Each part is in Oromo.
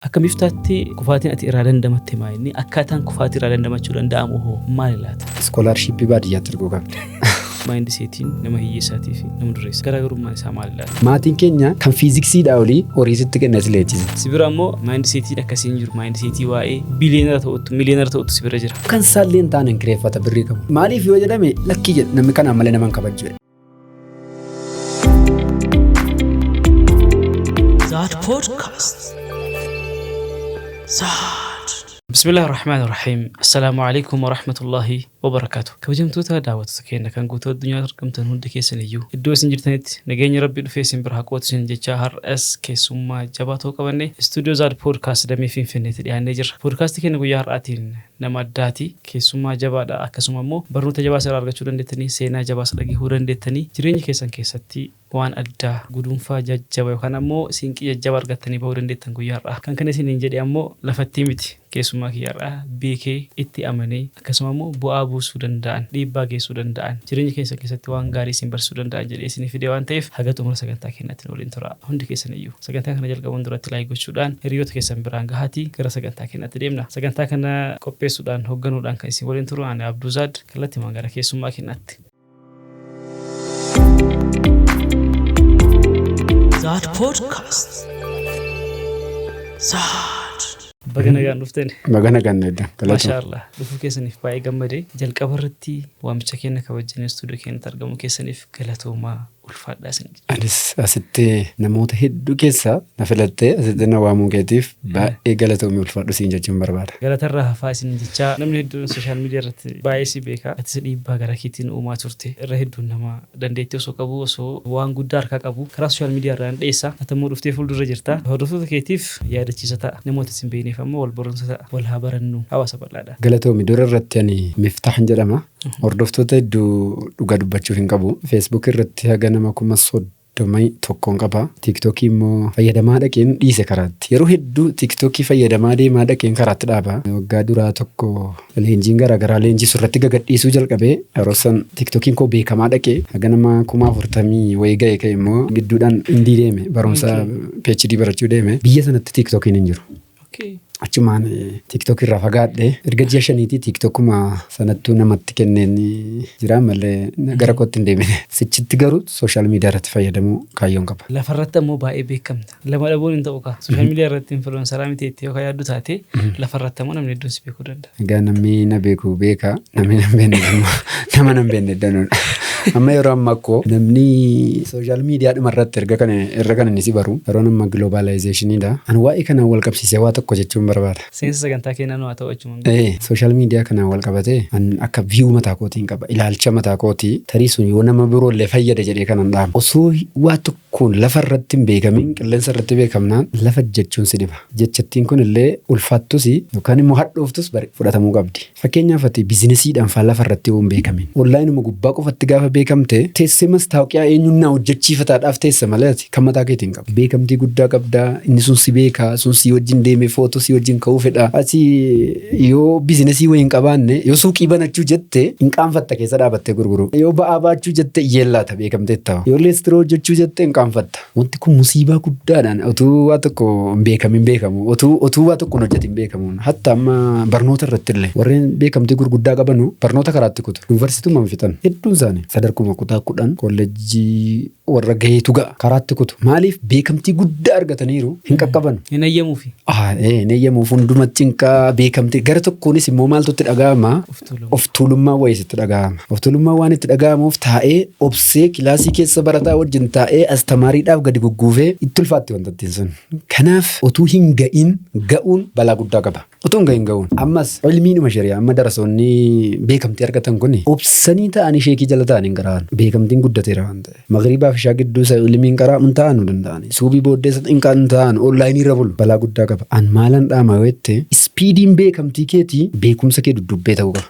Akka Miftaatti kufaatiin ati irraa dandamatte maa inni? Akkaataan kufaatii irraa dandamachuu danda'amu hoo maali laata? Scholarship baadiyyaatti erguu qabda. Mindsetiin nama hiyyeessaatii fi nama dureessa garaagarummaan isaa maali laata? Maatiin keenya kan fiiziksiidhaa olii horii sitti kennee si leenjise. Si bira ammoo mindsetiin akkasii hin jiru. Mindsetii waa'ee billionaire ta'uttu, millionaire ta'uttu si bira jira. Kan isaallee hin taane hin kireeffata birrii qabu. Maaliif yoo jedhame lakkii jedhe, namni kanaan malee nama hin kabaju jedhe. Zaad Podcast. Zaad. Bismillah ar-Rahmaan ar-Rahiim. Assalaamu alaikum wa rahmatullahi wa barakaatu. Kabajamtoota daawwattoota keenya kan guutuu addunyaa argamtan hundi keessan iyyuu, iddoo isin jirtanitti nageenya Rabbii dhufee isin bira haa qubatu isin jechaa, har'as keessummaa jabaa ta'uu qabanne istuudiyoo Zaad Podcast damee Finfinneetti dhiyaannee jirra. Poodkaastii keenya guyyaa har'aatiin nama addaati. Keessummaa jabaadha. Akkasuma immoo barnoota jabaa asirraa argachuu dandeettanii, seenaa jabaas dhagahuu dandeettanii, jireenya keessan keessatti waan addaa, guduunfaa jajjaba yookaan ammoo siinqii jajjaba argattanii bahuu dandeettan guyyaa har'aa. Kan kana isiniin jedhe ammoo lafattii miti. Keessummaa kiyya har'aa beekee, itti amanee, akkasuma ammoo bu'aa buusuu danda'an, dhiibbaa geessuu danda'an, jireenya keessan keessatti waan gaarii isin barsiisuu danda'an jedhee isinii fide waan ta'eef, haga xumura sagantaa keenyaatti nu waliin turaa. Hundi keessan iyyuu. Sagantaa kana jalqabuun duratti like gochuudhaan hiriyoota keessan biraan gahaatii gara sagantaa keenyaatti deemna. Sagantaa kana qopheessuudhaan, hoogganuudhaan kan isin waliin turu ani Abduuzaad. Kallattiimaan gara keessummaa keenyaatti. Zaad Podcast. Zaad. Baga nagaan dhuftan. Baga nagaan edda. Maashaa Allah. Dhufuu keessaniif baay'ee gammade. Jalqaba irratti waamicha keenya kabajanii istuudiyoo keenyatti argamuu keessaniif galatoomaa, ulfaadhaa isin jecha. Anis asitti namoota hedduu keessaa na filattee asitti na waamuu keetiif baay'ee galatoomii, ulfaadhu siin jechuun barbaada. Galatarraa hafaa isin jechaa, namni hedduun social media irratti baay'ee si beeka. Atis dhiibbaa gara keetiin uumaa turte. Irra hedduun nama dandeettii osoo qabu, osoo waan guddaa harkaa qabu, karaa social media irraan dheessa. Ati immoo dhuftee fuuldura jirta. Hordoftoota keetiif yaadachiisa ta'a. Namoota isin beekneef ammoo wal barumsa ta'a. Wal haa barannu. Hawaasa bal'aadha. Galatoomi. Dura irratti ani Miftaahan jedhama. Hordoftoota hedduu dhugaa dubbachuuf hin qabu. Facebook irratti haga nama 31,000 qaba. TikTokii immoo fayyadamaa dhaqeen dhiise karaatti. Yeroo hedduu TikTokii fayyadamaa deemaa dhaqeen karaatti dhaaba. Waggaa duraa tokko leenjiin garaagaraa leenjisu irratti gagadhiisuu jalqabee, yeroo san TikTokiin koo beekamaa dhaqee haga nama 40,000 wayii ga'e. Ka'e immoo gidduudhaan Indii deeme, barumsa PhD barachuu deeme. Biyya sanatti TikTokiin hin jiru. Achumaan TikTok irraa fagaadhe. Erga ji'a 5tii TikTokuma sanattuu namatti kenneen jira malee gara kootti hin deemine. Sichitti garuu social media irratti fayyadamuu kaayyoon qaba. Lafarratti ammoo baay'ee beekamta. Lama dhabuun hin ta'u kaa. Social media irratti influenceraa miti jettee yoo yaaddu taate, lafarratti ammoo namni hedduun si beekuu danda'a. Egaa namni na beeku beeka, namni na hin beekne immoo nama na hin beekne danuudha. Amma yeroo ammaa akkoo namni social media dhuma irratti erga kana irra kan inni si baru, yeroon amma globalizationidha. Ani waa'ee kanaan wal qabsiisee waa tokko jechuun barbaada. Seensa sagantaa keenyaa nu haa ta'u achumaan. Social media kanaan wal qabatee an akka view mataa kootiin qaba. Ilaalcha mataa kootii, tarii sun yoo nama biroollee fayyada jedhee kanan dhaamu. Osoo waa tokkoon lafa irratti hin beekamin qilleensa irratti beekamnaan lafa jechuun si dhiba. Jechattiin kun illee ulfaattus yookaan immoo hadhooftus bari fudhatamuu qabdi. Fakkeenyaaf, ati businessiidhaan faa lafa irratti yoo hin beekamin, onlineuma gubbaa qofatti gaafa beekamte, teessee mastaawoqiyaa eenyuun naa hojjechiifataadhaaf teessa malee ati kan mataa keetiin qabdu. Beekamtii guddaa qabda, inni sun si beeka, sun si wajjin deemee footoo si wajjin ka'uu fedha. Ati yoo businessii wayii hin qabaanne, yoo suuqii banachuu jette hin qaanfatta keessa dhaabattee gurguruu. Yoo ba'aa baachuu jette yeellaata beekamteetta. Yoo leestiroo hojjechuu jette hin qaanfatta. Wanti kun musiibaa guddaadhaan utuu waa tokko hin beekamin beekamu, utuu waa tokko hin hojjetin beekamuun, hatta amma barnoota irratti illee warreen beekamtii gurguddaa qabanu barnoota karaatti kutu. Yuunivarsiitummaan fixan hedduun isaanii sadarkuma kutaa 10 kolleejjii warra gaheetu ga'a, karaatti kutu. Maaliif? Beekamtii guddaa argataniiru, hin qaqqaban. Hin ayyamuufi. Hin eeyyamuuf, hundumatti cinqaa beekamtii. Gara tokkoonis immoo maaltu itti dhaga'ama? Of tuulummaa wayii sitti dhaga'ama. Of tuulummaa waan itti dhaga'amuuf taa'ee obsee kilaasii keessa barataa wajjin taa'ee astamaariidhaaf gadi gugguufee itti ulfaatti wanta ittiin sun. Kanaaf utuu hin ga'in ga'uun balaa guddaa qaba. Utuu hin ga'in ga'uun. Ammas ilmiidhuma shari'aa, amma darasoonni beekamtii argatan kun obsanii ta'anii sheekii jala ta'anii hin qara'an. Beekamtiin guddateera waan ta'eef. Magriibaaf ishaa gidduu isa ilmiin qara'amu hin ta'anu danda'ani. Suubii booddee isa hin ta'an, onlineii irra bulu. Balaa guddaa qaba. An maalan dhaama yoo jette, speediin beekamtii keetii beekumsa kee duddubbee ta'uu qaba.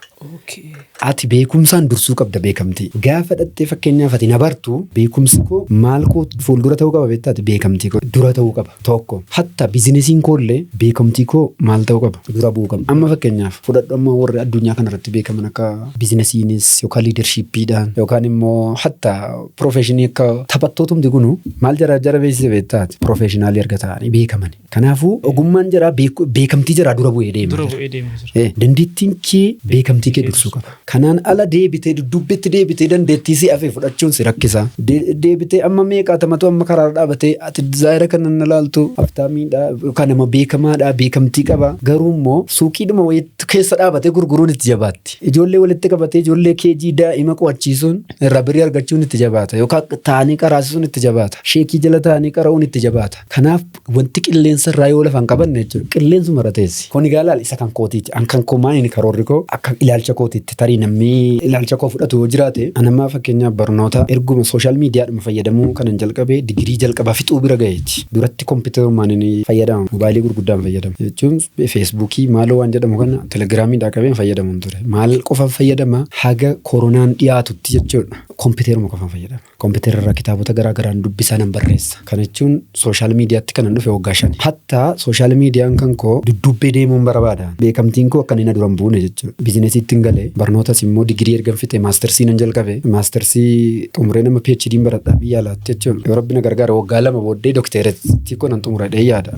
Ati beekumsaan dursuu qabda beekamtii. Gaafa dhattee fakkeenyaaf ati na bartu, beekumsi koo maal koo fuuldura ta'uu qaba beektaati? Beekamtii koo dura ta'uu qaba. Tokko. Hatta businessiin koollee beekamtii koo maal ta'uu qaba? Dura bu'uu qaba. Amma fakkeenyaaf fudhadhu, amma warri addunyaa kanarratti beekaman akka businessiinis yookaan leadershipiidhaan yookaan immoo hatta professionii akka taphattootumti kunu maal jara jara beeksise beektaati? Professionalii erga ta'anii beekaman. Kanaafuu ogummaan jaraa beekamtii jaraa dura bu'ee deema. Dura bu'ee deemaa jira. Dandeettiin kee beekamtii kee dursuu qaba. Kanaan ala deebitee dudduubbetti deebitee dandeettii si hafe fudhachuun si rakkisa. Deebitee amma meeqaatamatu amma karaarra dhaabatee ati zaayira kana na laaltu haftaamiidha yookaan nama beekamaadha, beekamtii qaba. Garuu immoo suuqiidhuma wayiitti keessa dhaabatee gurguruun itti jabaatti. Ijoollee walitti qabatee ijoollee keejii daa'ima qo'achiisuun irraa birrii argachuun itti jabaata. Yookaan taa'anii qaraasisuun itti jabaata. Sheekii jala taa'anii qara'uun itti jabaata. Kanaaf wanti qilleensa irraa yoo lafa hin qabanne jechuudha. Qilleensuma irra teessi. Kun egaa laal isa kan kootiiti. An kan koo maali karoorri koo akka ilaalcha kootiitti, tarii namni ilaalcha koo fudhatu yoo jiraate, an amma fakkeenyaaf barnoota erguma social mediadhuma fayyadamuu kanan jalqabe digirii jalqaba fixuu bira gaheeti. Duratti kompiitarumaan inni fayyadama. Mobaayilii gurguddaan fayyadama. Jechuun Facebookii maaloo waan jedhamu kana Telegramiidhaa qabeen fayyadamuun ture. Maal qofa fayyadama haga koronaan dhiyaatutti jechuudha. Kompiitaruma qofaan fayyadama. Kompiitara irraa kitaabota garaa garaan dubbisaa nan barreessa. Kana jechuun social mediatti kanan dhufe waggaa 5. Hatta social mediaan kan koo dudduubbee deemuun barbaada. Beekamtiin koo akka inni na duran buune jechuudha. Businessiitti hin galee, barnootas immoo digirii ergan fixe mastersii nan jalqabe. Mastersii xumuree nama PhD'n baradha biyya alaatti jechuudha. Yoo Rabbi na gargaara waggaa 2 booddee doctorateii koo nan xumuradhee yaada.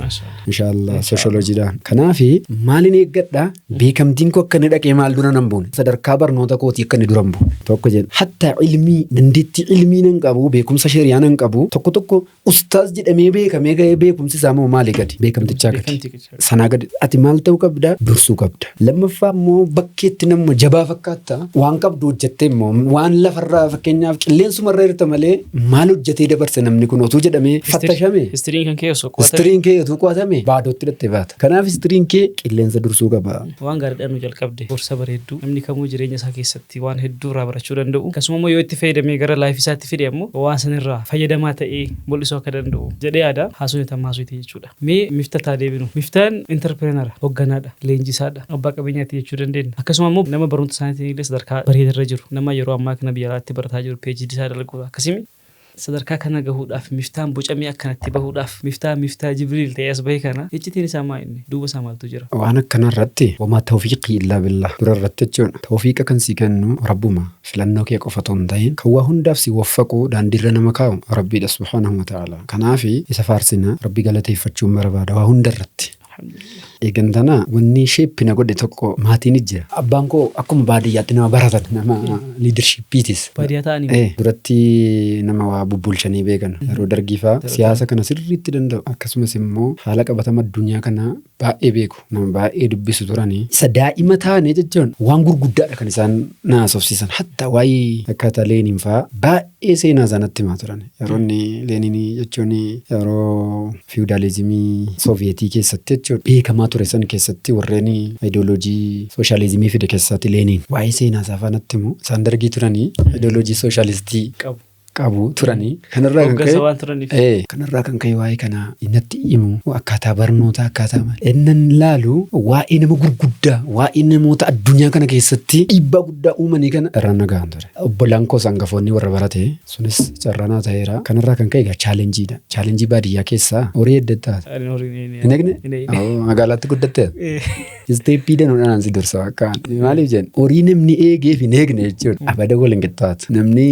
Inshaallah sociologydhaan. Kanaafi maalin eeggadha? Beekamtiin koo akka inni dhaqee maal dura nan buune. Sadarkaa barnoota kootii akka inni dura hin buune. Tokko jedha. Hatta ilmii, dandeettii ilmii nan qabu, beekumsa shari'aa nan qabu. Tokko tokko ustaaz jedhamee beekamee ga'ee beekumsi isaa immoo maalii gadi? Beekamtichaa gadi. Beekamtii. Sanaa gadi. Ati maal ta'uu qabda? Dursuu qabda. Lammaffaa immoo bakkeetti nama jabaa fakkaatta. Waan qabdu hojjettee immoo waan lafarraa fakkeenyaaf qilleensumarra jirta malee maal hojjetee dabarse namni kun otuu jedhamee fattashame. Historyn kan kee osoo qo'atame. Historyn kee otuu qo'atame baadootti hidhattee baata. Kanaaf historyn kee qilleensa dursuu qaba. Waan gaariidhaan nu jalqabde. Gorsa bareedduu namni kamuu jireenya isaa keessatti waan hedduu irraa barachuu danda'u. Akkasuma immoo yoo itti fayyadamee gara life isaatti fide ammoo waan sanirraa fayyadamaa ta'ee mul'isuu akka danda'u jedhee yaada. Haasofni tam haasofte jechuudha. Mee Miftataa deebinu. Miftaan entrepreneur, hoogganaadha, leenjisaadha, abbaa qabeenyaati jechuu dandeenya. Akkasuma immoo nama barnoota isaaniitiin illee sadarkaa bareedarra jiru. Nama yeroo ammaa kana biyya alaatti barataa jiru, PhD isaa dalaguudha. Akkasimi sadarkaa kana gahuudhaaf, Miftaan bocamee akkanatti bahuudhaaf, Miftaa Miftaa Jibriil ta'ee as bahe kana iccitiin isaa maa inni? Duuba isaa maaltu jira? Waan akkana irratti وما توفيقي إلا بالله dura irratti jechuudha. Tawfiiqa kan sii kennu Rabbuma, filannoo kee qofa otoo hin ta'in kan waa hundaaf si waffaqu, daandiirra nama kaa'u Rabbiidha سبحانه وتعالى. Kanaafi isa faarsina, Rabbi galateeffachuun barbaada waa hunda irratti. Alhamdulillah. Eegan tana wanni shape na godhe tokko maatiin jira. Abbaan koo akkuma baadiyyaatti nama baratan, nama leadershipiitis. Baadiyyaa ta'anii. Duratti nama waa bubbulchanii beekan, yeroo dargii fa'aa siyaasa kana sirriitti danda'u, akkasumas immoo haala qabatama addunyaa kanaa baay'ee beeku, nama baay'ee dubbisu turanii. Isa daa'ima taane jechuun waan gurguddaadha kan isaan na haasofsiisan, hatta waa'ee akkaataa Leeniin fa'aa baay'ee seenaa isaanatti himaa turan. Yeroo inni Leeninii jechuun yeroo fiwudaalizimii Sooviyetii keessatti jechuudha beekamaa ture san keessatti warreen ideoloojii sooshaalizimii fide keessaatti Leeniin waa'ee seenaa isaa fa'aa natti himu. Isaan dargii turanii ideoloojii sooshaalistii Qabu. Qabu turanii. Kanarraa kan Hooggansa ka'e waan turaniif. Kanarraa kan ka'e waa'ee kanaa natti himu, akkaataa barnootaa, akkaataa maal. Innan laalu waa'ee nama gurguddaa, waa'ee namoota addunyaa kana keessatti dhiibbaa guddaa uumanii kana irraan nagaan ture. Obbolaan koos hangafoonni warra barate sunis carraanaa ta'eera. Kanarraa kan ka'e egaa challengeiidha. Challengeii baadiyyaa keessaa horii edda taate. Ani horii hin Hin eegne? Hin eegne. Oo, magaalaatti guddatte. Steppii danuudhaan si dursa akka maaliif jenna, horii namni eegeef hin eegne jechuudha. Abada wal hin qixxaatu. Namni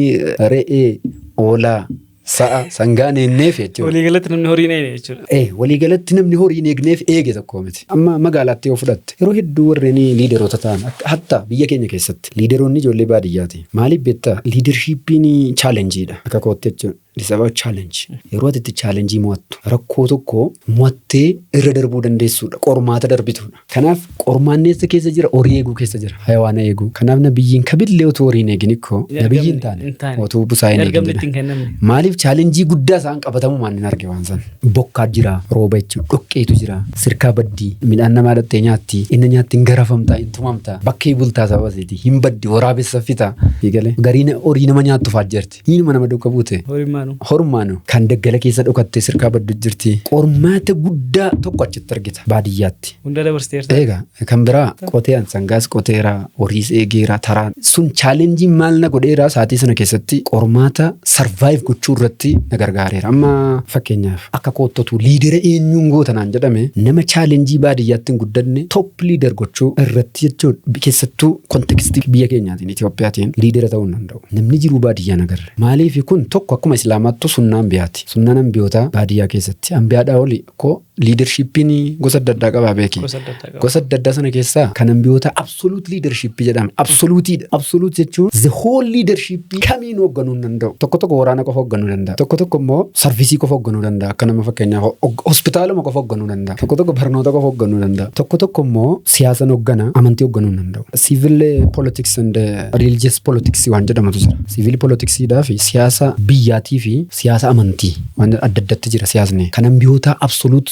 re'ee, hoolaa, sa'a, sangaan eenneef jechuudha. Waliigalatti namni horii hin eegne jechuudha. Waliigalatti namni horii hin eegneef eege tokko miti. Amma magaalaatti yoo fudhatte yeroo hedduu warreen leaderoota ta'an hatta biyya keenya keessatti leaderoonni ijoollee baadiyyaati. Maaliif beektaa? Leadershipiin challengeiidha akka kootti jechuudha. It's about challenge. Yeroo ati itti challengeii mo'attu, rakkoo tokko mo'attee irra darbuu dandeessuudha. Qormaata darbituudha. Kanaaf qormaanni eessa keessa jira? Horii eeguu keessa jira. Hayawaana eeguu. Kanaaf nabiyyiin kabillee utuu horii hin eegin ikkoo nabiyyi hin taane. Hin taane. Utuu busaayee hin eegin Ergamni jedha. ittiin kennamne. Maaliif challengeii guddaa isaan qabatamu maan hin arge waan san. Bokkaa jira, rooba jechuudha. Dhoqqeetu jira, sirkaa baddii, midhaan namaa dhattee nyaatti, inni nyaatti hin garafamta, hin tumamta, bakkee bultaa sababa isiiti, hin baddi, waraabessa fita. Galee gariin horii nama nyaattu fa'aa jirti. Hinuma nama duuka buute. Horiin maal Horumaanuu. Horumaanu kan daggala keessa dhokattee sirkaa baddu jirti. Qormaata guddaa tokko achitti argita baadiyyaatti. Hunda dabarsiteerta. Egaa kan biraa qoteen sangaas qoteera, horiis eegeera, taraan sun challenge maal na godheera, sa'aatii sana keessatti qormaata survive gochuu irratti na gargaareera. Amma fakkeenyaaf akka koottatu leader eenyuun goota naan jedhame, nama challenge baadiyyaatti hin guddanne top leader gochuu irratti jechuudha, keessattuu context biyya keenyaatiin, Itoophiyaatiin leader ta'uu hin danda'u. Namni jiruu baadiyyaa agarre. Maaliif kun tokko akkuma islaamaattu sunnaan biyaati. Sunnaan ambiyootaa baadiyyaa keessatti. Ambiyaadhaa oli koo leadershipiin gosa adda addaa qabaa beeki. Gosa adda addaa qaba. Gosa adda addaa sana keessaa kan ambiyoota absolute leadership jedhama. Absoluteiidha. Absolute jechuun the whole leadership kamiin hoogganuu hin danda'u. Tokko tokko waraana qofa hoogganuu danda'a. Tokko tokko immoo service qofa hoogganuu danda'a. Akka nama fakkeenyaaf hospitaaluma qofa hoogganuu danda'a. Tokko tokko barnoota qofa hoogganuu danda'a. Tokko tokko immoo siyaasan hooggana, amantii hoogganuu hin danda'u. Civil politics and religious politics waan jedhamutu jira. Civil politicsiidhaa fi siyaasa biyyaatii fi siyaasa amantii waan adda addatti jira siyaasni. Kan ambiyoota absolute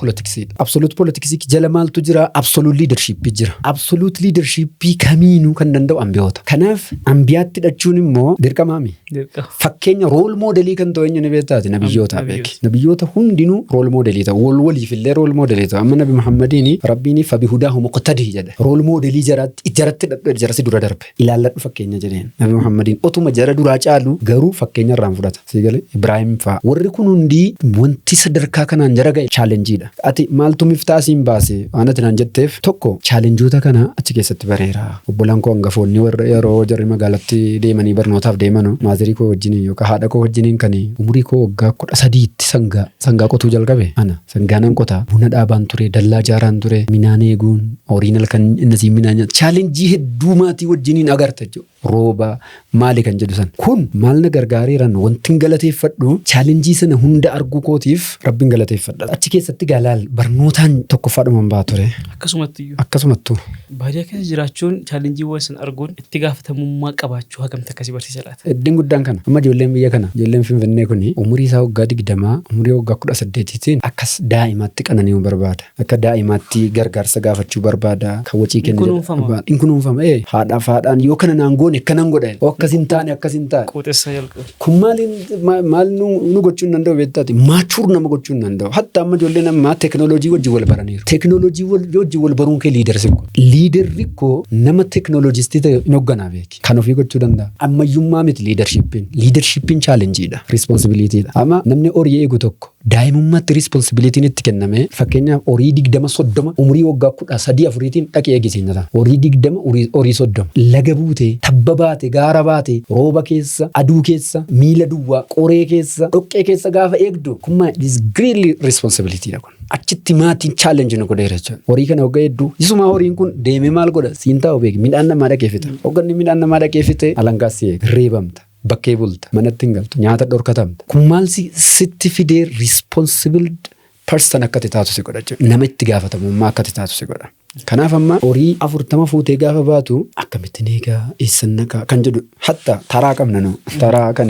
politicsiidha. Absolute politics jala maaltu jira? Absolute leadership jira. Absolute leadership kamiinuu kan danda'u ambiyoota. Kanaaf ambiyaatti hidhachuun immoo dirqamaami. Dirqama. Fakkeenya role model kan ta'u eenyu ni beektaati? Nabiyyoota beeki. Nabiyyoota hundinuu role model ta'u. Wal waliif illee role model ta'u. Amma Nabi Muhammadiin Rabbiin "فبهداه مقتده" jedhe. Role model jaratti hidhadhu, jarasi dura darbe. Ilaalladhu fakkeenya jedheen. Nabi Muhammadiin otuma jara duraa caalu garuu fakkeenya irraan fudhata. Siigalee Ibraahim fa'a. Warri kun hundi wanti sadarkaa kanaan jara ga'e challengeiidha. Ati maaltu miftaa asiin baase waan ati naan jetteef, tokko challengeoota kana achi keessatti bareera. Obbolaan koo hangafoonni warra yeroo jarri magaalatti deemanii barnootaaf deemanu mother koo wajjiniin yookaan haadha koo wajjiniin kan umurii koo waggaa 13tti sangaa qotuu jalqabe. Ana sangaa nan qotaa, buna dhaabaan ture, dallaa jaaraan ture, minaan eeguun, horiin halkan innasii minaan nyaata. Challenge hedduu maatii wajjiniin agarta jechuudha. Rooba maali kan jedhu san. Kun maal na gargaareeran, wanti hin galateeffadhu challenge sana hunda arguu kootiif Rabbiin galateeffadha. Achi keessatti galaal barnootaan tokkoffaadhumaan baa ture. Akkasumatti iyyuu. Akkasumattuu. Baadiyyaa keessa jiraachuun, challengeiiwwan sana arguun, itti gaafatamummaa qabaachuu hagamta akkasii barsiisa laata? Iddiin guddaan kana. Amma ijoolleen biyya kana, ijoolleen Finfinnee kuni umurii isaa waggaa 20, umurii waggaa 18tiin akkas daa'imaatti qanani'uu barbaada. Akka daa'imaatti gargaarsa gaafachuu barbaada. Kan wacii kennu. Kunuunfama. In kunuunfama. Haadhaaf haadhaan yoo kana naan goone akkanan godha. Yoo akkas hin taane akkas hin taane. Quuxessa jalqabu. Kun maaliin maal nu gochuu hin danda'u beektaati? Mature nama gochuu hin danda'u. Hatta amma ijoolleen ammaa teekinooloojii wajjin wal baraniiru. Teekinooloojii wajjin wal baruun kee leadership. Leaderri koo nama technologist ta'e hin hoogganaa beeki. Kan ofii gochuu danda'a. Ammayyummaa miti leadershipiin. Leadershipiin challengeiidha. Responsibilityiidha. Amma namni horii eegu tokko daa'imummaatti responsibilityiin itti kenname, fakkeenyaaf horii 20 30 umurii waggaa 13 afuriitiin dhaqee eegisiin ta'a. Horii 20, horii 30. Laga buutee, tabba baate, gaara baate, rooba keessa, aduu keessa, miila duwwaa, qoree keessa, dhoqqee keessa gaafa eegdu kun maal is greatly responsibilityidha kun. Achitti maatiin challenge nu godheera jechuudha. Horii kana waggaa hedduu isumaa horiin kun deemee maal godha siin taa'u beeki, midhaan namaa dhaqee fixa. Hogganni midhaan namaa dhaqee fixe alangaas si eega. Reebamta. Bakkee bulta. Manatti hin galtu. Nyaata dhorkatamta. Kun maal sitti fidee? Responsible person akka ati taatu si godha jechuudha. Nama itti gaafatamummaa akka ati taatu si godha. Kanaaf amma horii 40 fuutee gaafa baatu akkamittiin eegaa, eessan naqaa kan jedhu, hatta taraa qabna, nu taraa kan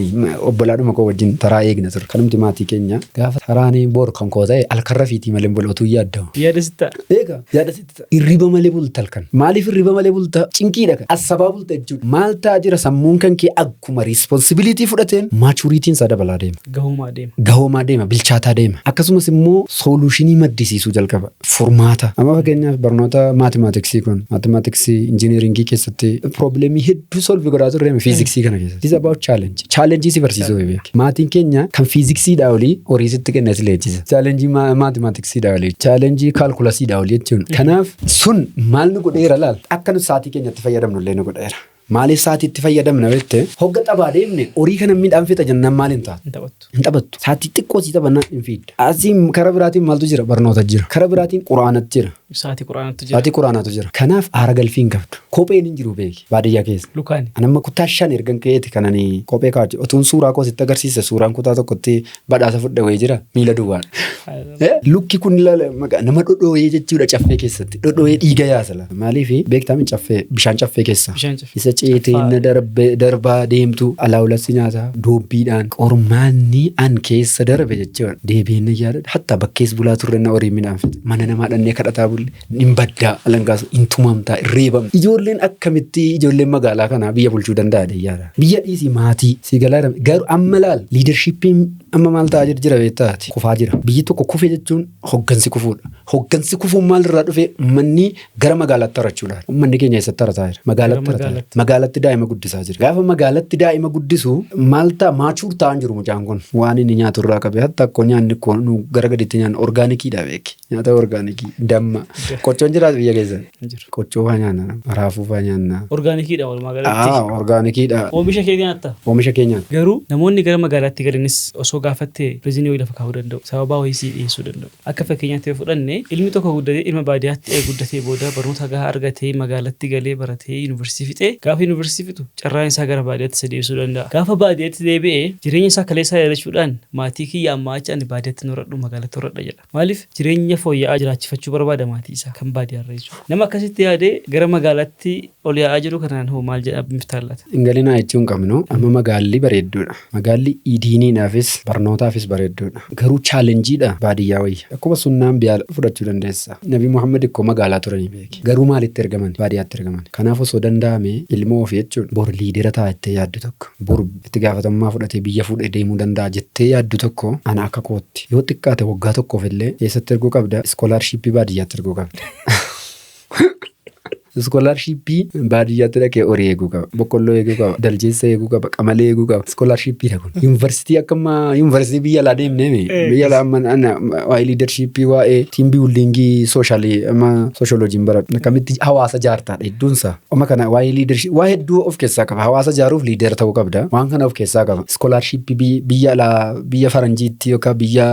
obbolaadhuma koo wajjin taraa eegna ture. Kanumti maatii keenya gaafa taraan bor kan koo ta'e halkan rafiitii malee bula otuu yaaddamu. Yaada sitti ta'a. Egaa yaada sitti ta'a. Hirriba malee bulta halkan. Maaliif hirriba malee bulta? Cinqiidha kan. Asabaa bulta jechuudha. Maal ta'aa jira, sammuun kan kee akkuma responsibility fudhateen maturityiin isaa dabalaa deema. Gahumaa deema. Gahoomaa deema, bilchaataa deema. Akkasumas immoo solution maddisiisuu jalqaba. Furmaata. Amma fakkeenyaaf barnoota mathematics kun, mathematics engineering keessatti problem hedduu solve godhaa turre fiiziksii kana keessatti. This is about challenge. Challenge si barsiisuu beeki. Maatiin keenya kan fiiziksiidhaa olii horii sitti kennee si leenjisa. Challenge mathematicsiidhaa olii. Challenge calculusiidhaa olii jechuun. Kanaaf sun maal nu godheera laal? Akka nu sa'aatii keenyatti fayyadamnu illee nu godheera. Maaliif sa'aatii fayyadamna jette, hogga taphaa deemne horii kana midhaan fixa jennaan maal hin taatu? Hin taphattu. Hin taphattu. Sa'aatii xiqqoo sii taphannaan hin fiidda. Asii karaa biraatiin maaltu jira? Barnoota jira. Karaa biraatiin quraanatu jira. Sa'aatii quraanatu jira. Sa'aatii quraanatu jira. Kanaaf aara galfii hin qabdu. Kopheen hin jiru beeki baadiyyaa keessa. Lukaani. Ani amma kutaa 5 ergan ka'eeti kanani kophee kaa'achu. Otuun suuraa koo sitti agarsiise, suuraan kutaa tokkotti badhaasa fudhe wayii jira, miila duwwaadha. Lukki kun ilaala nama dhodhooyee jechuudha, caffee keessatti. Dhodhooyee dhiiga yaasa lafa. Maaliif beektaa mi, caffee, bishaan caffee keessa. Bishaan caffee. Isa ceetee na darbe darbaa deemtu alaawulassi nyaata doobbiidhaan qormaanni an keessa darbe jechuudha. Deebiin na yaadadha. Hatta bakkees bulaa turre na horii midhaan fixe. Mana namaa dhannee kadhataa bulle. Hin baddaa, alangaas hin tumamtaa, hin reebamta. Ijoolleen akkamitti ijoolleen magaalaa kanaa biyya bulchuu danda'a dheeyyaadha. Biyya dhiisii maatii si galaa jira. Garuu amma laal, leadershipiin amma maal ta'aa jira beektaati? Kufaa jira. Biyyi tokko kufe jechuun hoggansi kufuudha. Hoggansi kufuun maal irraa dhufe? Manni gara magaalaatti harachuudhaan. Uummanni keenya eessatti harataa jira? Magaalatti harataa jira. Magaalatti daa'ima guddisaa jira. Gaafa magaalatti daa'ima guddisu maal ta'a? Mature ta'an jiru mucaan kun. Waan inni nyaatu irraa qabe hatta akkoo nyaanni koo nu gara gaditti nyaannu organiciidha beeki. Nyaata organic, damma. Qoccoon jiraatu biyya keessa. Qoccoo faa nyaanna. Raafuu faa nyaanna. Organiciidha walumaa galatti. Ah, organiciidha. Oomisha kee nyaatta? Oomisha keenyaan. Garuu namoonni gara magaalaatti galanis osoo gaafatte reason wayii lafa kaa'uu danda'u. Sababaa wayii sii dhiyeessuu danda'u. Akka fakkeenyaatti yoo fudhanne, ilmi tokko guddatee, ilma baadiyyaatti guddatee booda barnoota gahaa argatee, magaalatti galee baratee yuunivarsiitii fixee, gaafa yuunivarsiitii fixu carraan isaa gara baadiyyaatti isa deebisuu danda'a. Gaafa baadiyyaatti deebi'ee jireenya isaa kaleessaa yaadachuudhaan, "Maatii kiyya, ammaa achi ani baadiyyaatti hin horadhu, magaalatti horadha" jedha. Maaliif? Jireenya fooyya'aa jiraachifachuu barbaada maatii isaa kan baadiyyaarra jechuudha. Nama akkasitti yaadee gara magaalaatti ol yaa'aa jiru kanaan hoo maal jedha Miftaan laata? Hin galinaa jechuu hin qabnu. Amma magaalli bareedduudha. Magaalli diiniidhaafis barnootaafis bareedduudha. Garuu challengeiidha baadiyyaa wayya. Akkuma sunnaan biyyaa fudhachuu dandeessa. Nabi Muhammad ikkoo magaalaa turanii beeki. Garuu maalitti ergaman? Baadiyyaatti ergaman. Kanaaf osoo danda'ame ilmoo ofii jechuun bor leader ta'a jettee yaaddu tokko, bor itti gaafatamummaa fudhatee biyya fuudhee deemuu danda'a jettee yaaddu tokko, ana akka kootti yoo xiqqaate waggaa tokkoof illee eessatti erguu qabda? Scholarship baadiyyaatti erguu qabda. Scholarship baadiyyaatti dhaqee horii eeguu qaba. Boqqolloo eeguu qaba. Daljeessa eeguu qaba. Qamalee eeguu qaba. Scholarshipiidha kun. Yuunivarsiitii akka amma yuunivarsiitii biyya alaa deemnee biyya alaa amma ana waa'ee leadership, waa'ee team building, social, amma sociologyn baradhu. Akkamitti hawaasa jaartaadha hedduunsaa. Amma kana waa'ee leadership waa hedduu of keessaa qaba. Hawaasa jaaruuf leader ta'uu qabda. Waan kana of keessaa qaba. Scholarship biyya alaa, biyya faranjiitti yookaan biyya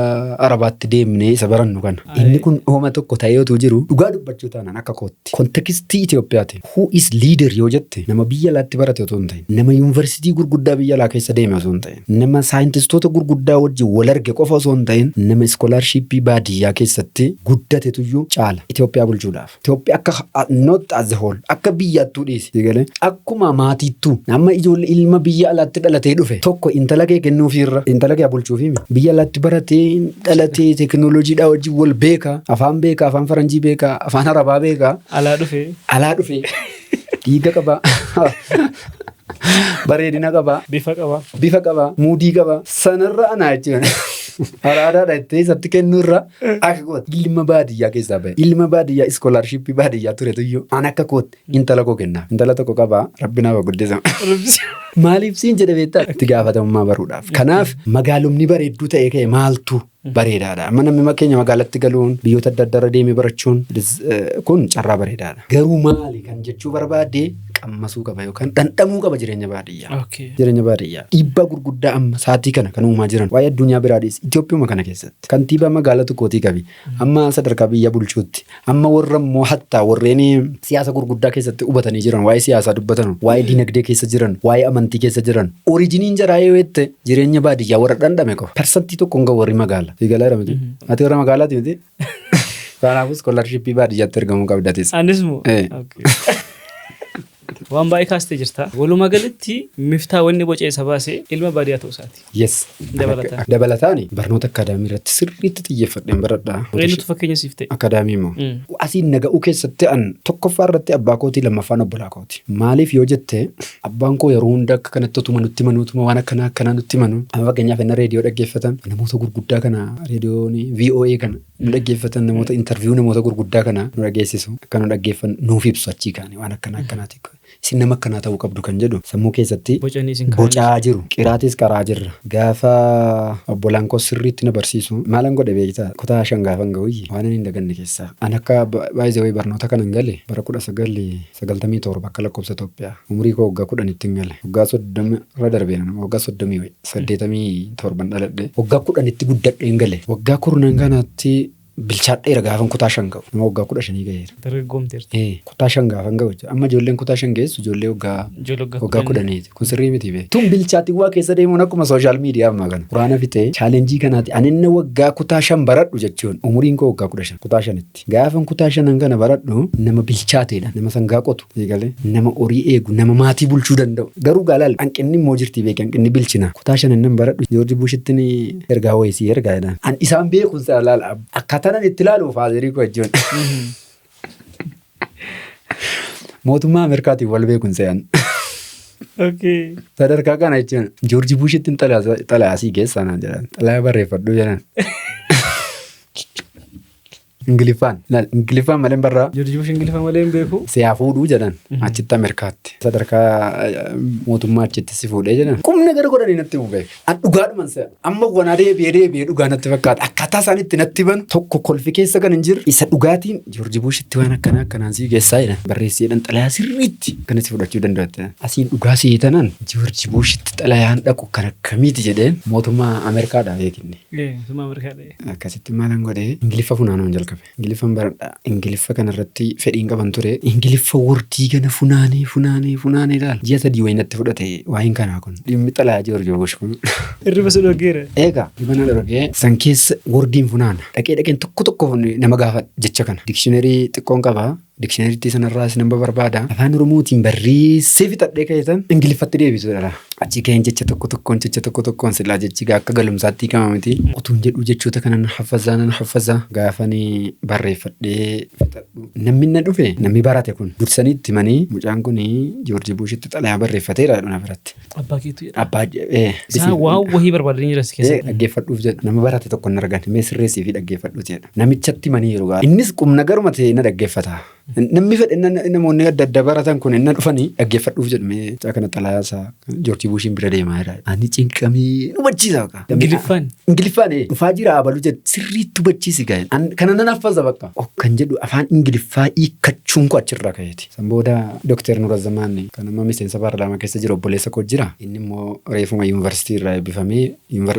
arabaatti deemnee isa barannu kana. Inni kun hooma tokko ta'ee otoo jiru, dhugaa dubbachuu taanaan akka kootti. Context Itoophiyaati. Who is leader yoo jette, nama biyya alaatti barate otoo hin ta'in, nama yuunivarsiitii gurguddaa biyya alaa keessa deeme osoo hin ta'in, nama saayintistoota gurguddaa wajjin wal arge qofa osoo hin ta'in, nama scholarship baadiyyaa keessatti guddatetuyyuu caala Itoophiyaa bulchuudhaaf. Itoophiyaa akka not as a whole, akka biyyaattuu dhiisi. Galee akkuma maatiittuu amma ijoollee ilma biyya alaatti dhalatee dhufe tokko intala kee kennuufiirra, intala kee bulchuufi biyya alaatti baratee dhalatee, teekinooloojiidhaa wajjin wal beeka, afaan beeka, afaan faranjii beeka, afaan arabaa beeka. Alaa dhufee. Alaa dhufee dhiiga qaba, bareedina qaba, Bifa qaba. Bifa qaba, muudii qaba. Sanarra anaa jechuun araadaadha jettee isatti kennuurra, akka kootti ilma baadiyyaa keessaa bahe, ilma baadiyyaa scholarship baadiyyaa turetuyyuu an akka kootti intala koo kennaaf. Intala tokko qaba, rabbi naaf guddisa. Maaliif siin jedhe beektaa? Itti gaafatamummaa baruudhaaf. Kanaaf magaalumni bareedduu ta'e ka'e maaltu bareedaadha. Amma namni keenya magaalatti galuun, biyyoota adda addaa irra deemee barachuun kun carraa bareedaadha. Garuu maali kan jechuu barbaade, qammasuu qaba yookaan dhandhamuu qaba jireenya baadiyyaa. Jireenya baadiyyaa. Dhiibbaa gurguddaa amma sa'aatii kana kan uumaa jiran waa'ee addunyaa biraa dhiisi, Itoophiyaa kana keessatti. Kantiibaa magaalaa tokkootii qabi. Amma sadarkaa biyya bulchuutti. Amma warra immoo hattaa warreen siyaasa gurguddaa keessatti hubatanii jiran, waa'ee siyaasaa dubbatan, waa'ee dinagdee keessa jiran, waa'ee amantii keessa jiran. Originiin jaraa yoo jette, jireenya baadiyyaa warra dhandhame qofa. 1% hin gahu warri magaala. Fiigalaa jira miti? Ati warra magaalaati miti? Kanaafuu scholarship baadiyyaatti ergamuu qabdatis. Anis moo? Eh. Okay. Waan baay'ee kaastee jirta. Walumaa galatti Miftaa wanni boca isa baase ilma baadiyyaa ta'uu isaati. Yes. Dabalataan. Dabalataan barnoota academy irratti sirriitti xiyyeeffadheen baradha. Eenyutu fakkeenya siif ta'e? Academy moo? Asiin naga'uu keessatti an tokkoffaa irratti abbaa kootii, lammaffaan obbolaa kooti. Maaliif yoo jette, abbaan koo yeroo hunda akka kanatti otuma nutti himanuu, utuma waan akkanaa akkanaa nutti himanu. Amma fakkeenyaaf inni reediyoo dhaggeeffatan, namoota gurguddaa kana, reediyoon VOA kana nu dhaggeeffatan, namoota interview namoota gurguddaa kana nu dhageessisu, akka nu dhaggeeffannu nuuf ibsu. Achii kaane waan akkanaa akkanaati. Isin nama akkanaa ta'uu qabdu kan jedhu sammuu keessatti Bocanii isin kaa'anii. Bocaa jiru. Qiraatis qaraa jirra. Gaafa obbolaan koo sirriitti na barsiisu maalan godhe beektaa? Kutaa 5 gaafan ga'u waan ani hin daganne keessaa. An akka baay'ee wayii barnoota kanan gale bara 1997 akka lakkoofsa Itoophiyaa. Umurii koo waggaa 10tti hin gale. Waggaa 30 irra darbeera, nama waggaa 30 wayi, 87n dhaladhe. Waggaa 10tti guddadhee hin gale. Waggaa 10 kanatti bilchaadheera gaafan kutaa 5 ga'u. Nama waggaa 15 ga'eera. Dargaggoomteerta. Kutaa 5 gaafan ga'u jechuudha. Amma ijoolleen kutaa 5 geessu ijoollee waggaa Ijoollee waggaa waggaa 10. 10ti. Kun sirrii miti bee. Tun bilchaatiin waa keessa deemuun akkuma social media ammaa kana. Quraana fixee challenge kanaati. Ani inni waggaa kutaa 5 baradhu jechuun umuriin koo waggaa 15, kutaa 5tti. Gaafan kutaa 5n kana baradhu nama bilchaateedha. Nama sangaa qotu eegalee, nama horii eegu, nama maatii bulchuu danda'u. Garuu gaalaal hanqinni immoo jirti beeki, hanqinni bilchina. Kutaa 5 nan baradhu Joorji Bushittiin ergaa wayii sii ergaa jedhan. An isaan beekun sana laala, akkaataan ani itti ilaalu father koo jechuun. Mootummaa Ameerikaatiin wal beekuun se'an. Sadarkaa kana jechuun Joorji Buushitti xalayaa sii geessaa naan jedhan. Xalayaa barreeffadhu jedhan. Ingiliffaan. Laal, Ingiliffaan malee hin barraa. Joorji Bush Ingiliffa malee hin beeku. Si haa fuudhuu jedhan achitti Ameerikaatti. Sadarkaa mootummaa achitti si fuudhee jedhan. Qubna gara godhanii natti himu beeku. An dhugaadhuman se'a. Amma wanaa deebi'ee deebi'ee dhugaa natti fakkaata. Akkaataa isaan itti natti banu tokko kolfi keessa kan hin jirre isa dhugaatiin Joorji Buushitti waan akkanaa akkanaan sii geessaa jedhan. Barreessee jedhan xalayaa sirriitti kan si fudhachuu danda'atte. Asiin dhugaa sii tanan Joorji Buushitti xalayaan dhaqu kan akkamiiti jedheen mootummaa Ameerikaadhaa beekinne. Mootummaa Ameerikaadha. Akkasitti maalan godhee Ingiliffa funaanuun jalqabe. Ingiliffan baradha. Ingiliffa kanarratti fedhiin qaban ture. Ingiliffa wordii kana funaanee funaanee funaanee ilaala. Ji'a 3 wayii natti fudhate waa'een kanaa kun. Dhimmi xalayaa Joorji Buush kun. Hirriba si dhorkeera. Egaa hirriba na dhorkee san keessa wordiin funaana. Dhaqee dhaqeen tokko tokko nama gaafadha jecha kana. Dikshinerii xiqqoon qaba. Dikshinerittii sanarraas nan barbaada. Afaan Oromootiin barreessee fixadhee ka'eetan Ingiliffatti deebisuudha. Achi ka'een jecha tokko tokkoon jecha tokko tokkoon silaa jechi akka galumsaatti hiikama miti. Otuun jedhuu jechoota kana nan haffazaa nan haffazaa gaafani barreeffadhee fixadhu. Namni na dhufe namni barate kun dursanii itti himanii mucaan kun Joorji Buushitti xalayaa barreeffateera jedhu na biratti. Abbaa keetu jedha. Abbaa Isaan waan wahii barbaadanii jiran si keessatti. Dhaggeeffadhuuf jedhu nama barate tokko hin argan mee sirreessii fi dhaggeeffadhuuti jedha. Namichatti himaniiru gaa. Innis qubna garuma ta'e na dhaggeeffata. Namni fedhe namoonni adda adda baratan kun inni dhufanii dhaggeeffadhuuf jedhu mee mucaa kana xalayaa isaa Joorjii Buushiin bira deemaa jira. Ani cinqamee nu hubachiisa bakka. Ingiliffaan. Ingiliffaan dhufaa jira abalu jedhu sirriitti hubachiisi gaa'e. Kana nan haffaza bakka. Ok kan jedhu afaan Ingiliffaa hiikkachuun koo achirraa ka'eeti. San booda Dookter Nurazzamaan kan amma miseensa paarlaamaa keessa jiru obboleessa koo jira. Inni immoo reefuma yuunivarsiitii irraa eebbifamee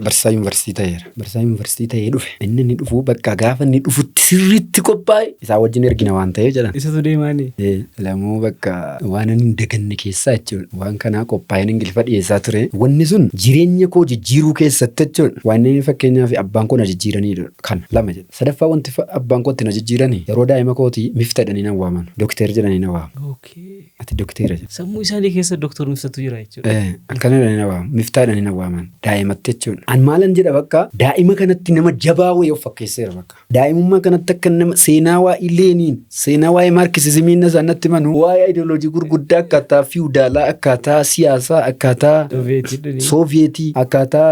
barsiisaa yuunivarsiitii ta'eera. Barsiisaa yuunivarsiitii ta'ee dhufe. Inni inni dhufu bakka gaafa inni dhufutti sirriitti qophaa'e isaa wajjin ergina waan ta'eef jedhan. Isatu deemaani. Lamuu bakka waan ani hin daganne keessaa jechuudha. Waan kanaa qophaa'een Ingiliffa dhiyeessaa ture. Wanni sun jireenya koo jijjiiruu keessatti jechuudha. Waan inni fakkeenyaaf abbaan koo na jijjiiraniidha. Kana lama jedha. Sadaffaa wanti abbaan koo itti na jijjiirani yeroo daa'ima kootii mifta jedhanii na waaman. Dokteer jedhanii na waamu. Ati dokteera jedhe. Sammuu isaanii keessa Doktor Miftatu jira jechuudha. Akkana jedhanii na waamu. Miftaa jedhanii na waaman. Daa'imatti jechuudha. An maalan jedha bakka daa'ima kanatti nama jabaa wayii of fakkeesseera bakka. Daa'imummaa kanatti akka nama seenaa waa'ee Leeniin, seenaa waa'ee Maarkisizimii inni isaan natti himanu, waa'ee ayidooloojii gurguddaa akkaataa fiwudaalaa, akkaataa siyaasaa, akkaataa Sooviyeetii dhuni. Sooviyeetii, akkaataa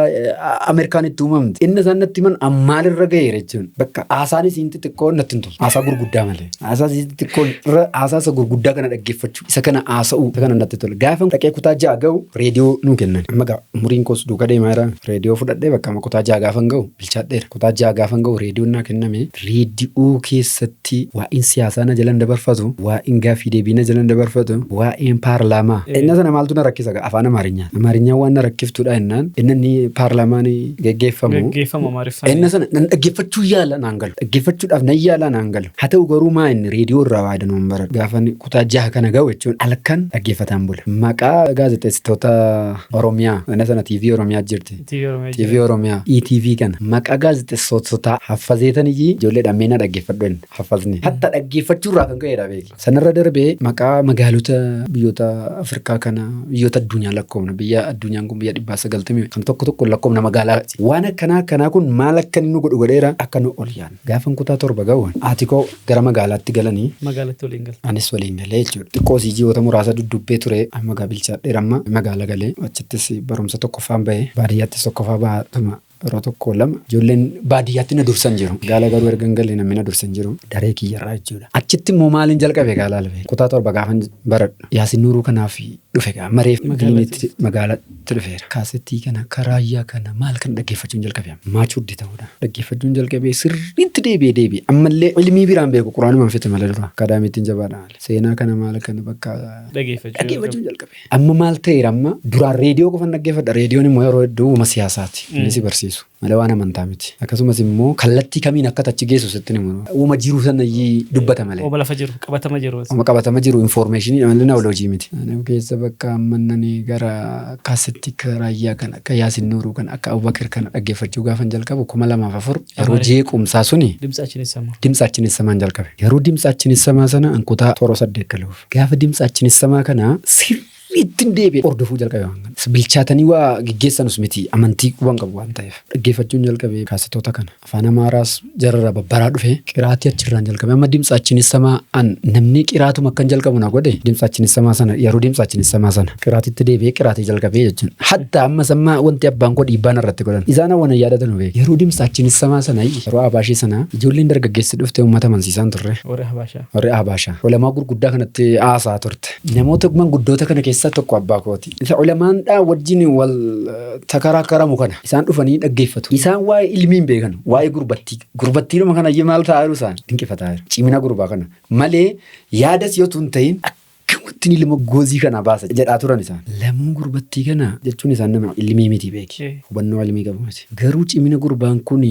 Ameerikaan itti uumamte. Inni isaan natti himan an maalirra ga'eera jechuun. Bakka haasaan isiin xixiqqoon natti hin toltu. Haasaa gurguddaa malee. Haasaa isiin xixiqqoon irra haasaa isa gurguddaa kana dhaggeeffachuu, isa kana haasa'uu, isa kana natti tola. Gaafa dhaqee kutaa 6 ga'u reediyoo nuu kennan. Amma gaa umuriin koos duuka deemaa jira. Reediyoo fudhadhee bakka amma kutaa 6 gaafan ga'u bilchaadheera. Kutaa 6 gaafan ga'u reediyoon naa kenname. Reediyoo keessatti waa'een siyaasaa na jalan dabarfatu, waa'een gaaffii deebii na jalan dabarfatu, waa'een paarlaamaa. Inna sana maaltu na rakkisa gaa afaan Amaarinyaan. Amaarinyaan waan na rakkiftudha jennaan inna inni paarlaamaan geggeeffamu. Geggeeffamu Amaariffaan. Inna sana nan dhaggeeffachuu yaala naan galu. Dhaggeeffachuudhaaf nan yaalaa naan galu. Haa ta'u garuu maa inni reediyoo irraa waa danuun baradhu. Gaafa inni kutaa jaha kana ga'u jechuun halkan dhaggeeffataan bula. Maqaa gaazexeessitoota Oromiyaa mana sana TV Oromiyaa jirti. TV Oromiyaa TV jira. Oromiyaa ETV kana maqaa gaazexeessitootaa haffazeetan iyyii ijoolleedhaan mee na dhaggeeffadhu jenne haffazne. Hatta dhaggeeffachuu irraa kan ka'edha beeki. Sanarra darbee maqaa magaalota biyyoota Afrikaa kana biyyoota addunyaa lakkoofna biyya addunyaan kun biyya 990 kan tokko tokko lakkoofna magaalaa. Waan akkanaa akkanaa kun maal akka inni nu godhu godheera akka nu ol yaadnu. Gaafan kutaa 7 ga'u haati koo gara magaalaatti galanii Magaalatti waliin galte. anis waliin galee jechuudha. Xiqqoo sii ji'oota muraasa duddubbee ture amma gaa bilchaadheera amma magaala galee achittis barumsa tokkoffaan bahe baadiyyaattis tokkoffaa bahatuma yeroo tokko lama ijoolleen baadiyyaatti na dursan jiru. Magaala garuu ergan galee namni na dursan jiru daree kiyyarraa jechuudha. Achitti immoo maaliin jalqabe gaa laala kutaa 7 gaafan baradhu Yaasin Nuuruu kanaaf dhufe gaa mareef diinitti magaalatti dhufeera. Kaasettii kana akka raayyaa kana maal kan dhaggeeffachuun jalqabe amma maachurdi ta'uudha. Dhaggeeffachuun jalqabee sirriitti deebi'ee deebi'e ammallee ilmii biraan beeku quraanuma fite malee dura akaadaamiitiin jabaadha malee seenaa kana maal kana bakka dhaggeeffachuun jalqabe. Amma maal ta'eera amma duraan reediyoo qofan dhaggeeffadha reediyoon immoo yeroo hedduu uuma siyaasaati inni si barsiisu. Malee waan amantaa miti. Akkasumas immoo kallattii kamiin akka achi geessu sitti hin himu. Uuma jiru sana iyyii dubbata malee. Uuma lafa jiru, qabatama jiru. Uuma qabatama jiru informeeshinii malee naawoloojii miti. Ani keessa bakka amma nani gara kaasetti akka raayyaa kana akka Yaasin Nuuruu kana akka Abubakar kana dhaggeeffachuu gaafan jalqabu 2004 yeroo jeequmsaa suni Dimtsaachin issamaa. Dimtsaachin issamaan jalqabe. Yeroo dimtsaachin issamaa sana an kutaa 7 8 galuuf. Gaafa dimtsaachin issamaa kana sirriittin deebi'e hordofuu jalqabe waan kana. Bilchaatanii waa geggeessanus miti, amantii quban qabu waan ta'eef. Dhaggeeffachuun jalqabe kaasetoota kana. Afaan Amaaraas jararraa babbaraa dhufe, qiraatii achirraan jalqabe. Amma dimtsaachinis samaa an namni qiraatuma akkan jalqabu na godhe, dimtsaachinis samaa sana, yeroo dimtsaachinis samaa sana qiraatitti deebi'ee qiraatii jalqabee jechuudha. Hatta ammas amma wanti abbaan koo dhiibbaan irratti godhan. Isaan hawwan hin yaadatan beeku. Yeroo dimtsaachinis samaa sana, yeroo Abaashii sana, ijoolleen dargaggeessi dhufte uummata amansiisaan turre. Warri Habaashaa. Warri Abaashaa. Ulamaa gurguddaa kanatti haasaa turte. Namoota manguddoota kana keessaa tokko abbaa kooti. Isa ulamaandhaa wajjin wal takaraakaramu kana isaan dhufanii dhaggeeffatu. Isaan waa'ee ilmii hin beekan. Waa'ee gurbattii. Gurbattiidhuma kana iyyuu maal ta'aa jiru, isaan dinqifataa jiru. Cimina gurbaa kana malee yaadas yoo tun ta'in akkamittiin ilma goozii kana baasa jedhaa turan isaan. Lamuu gurbattii kana jechuun isaan nama ilmii miti beeki. Hubannoo ilmii qabu miti. Garuu cimina gurbaan kun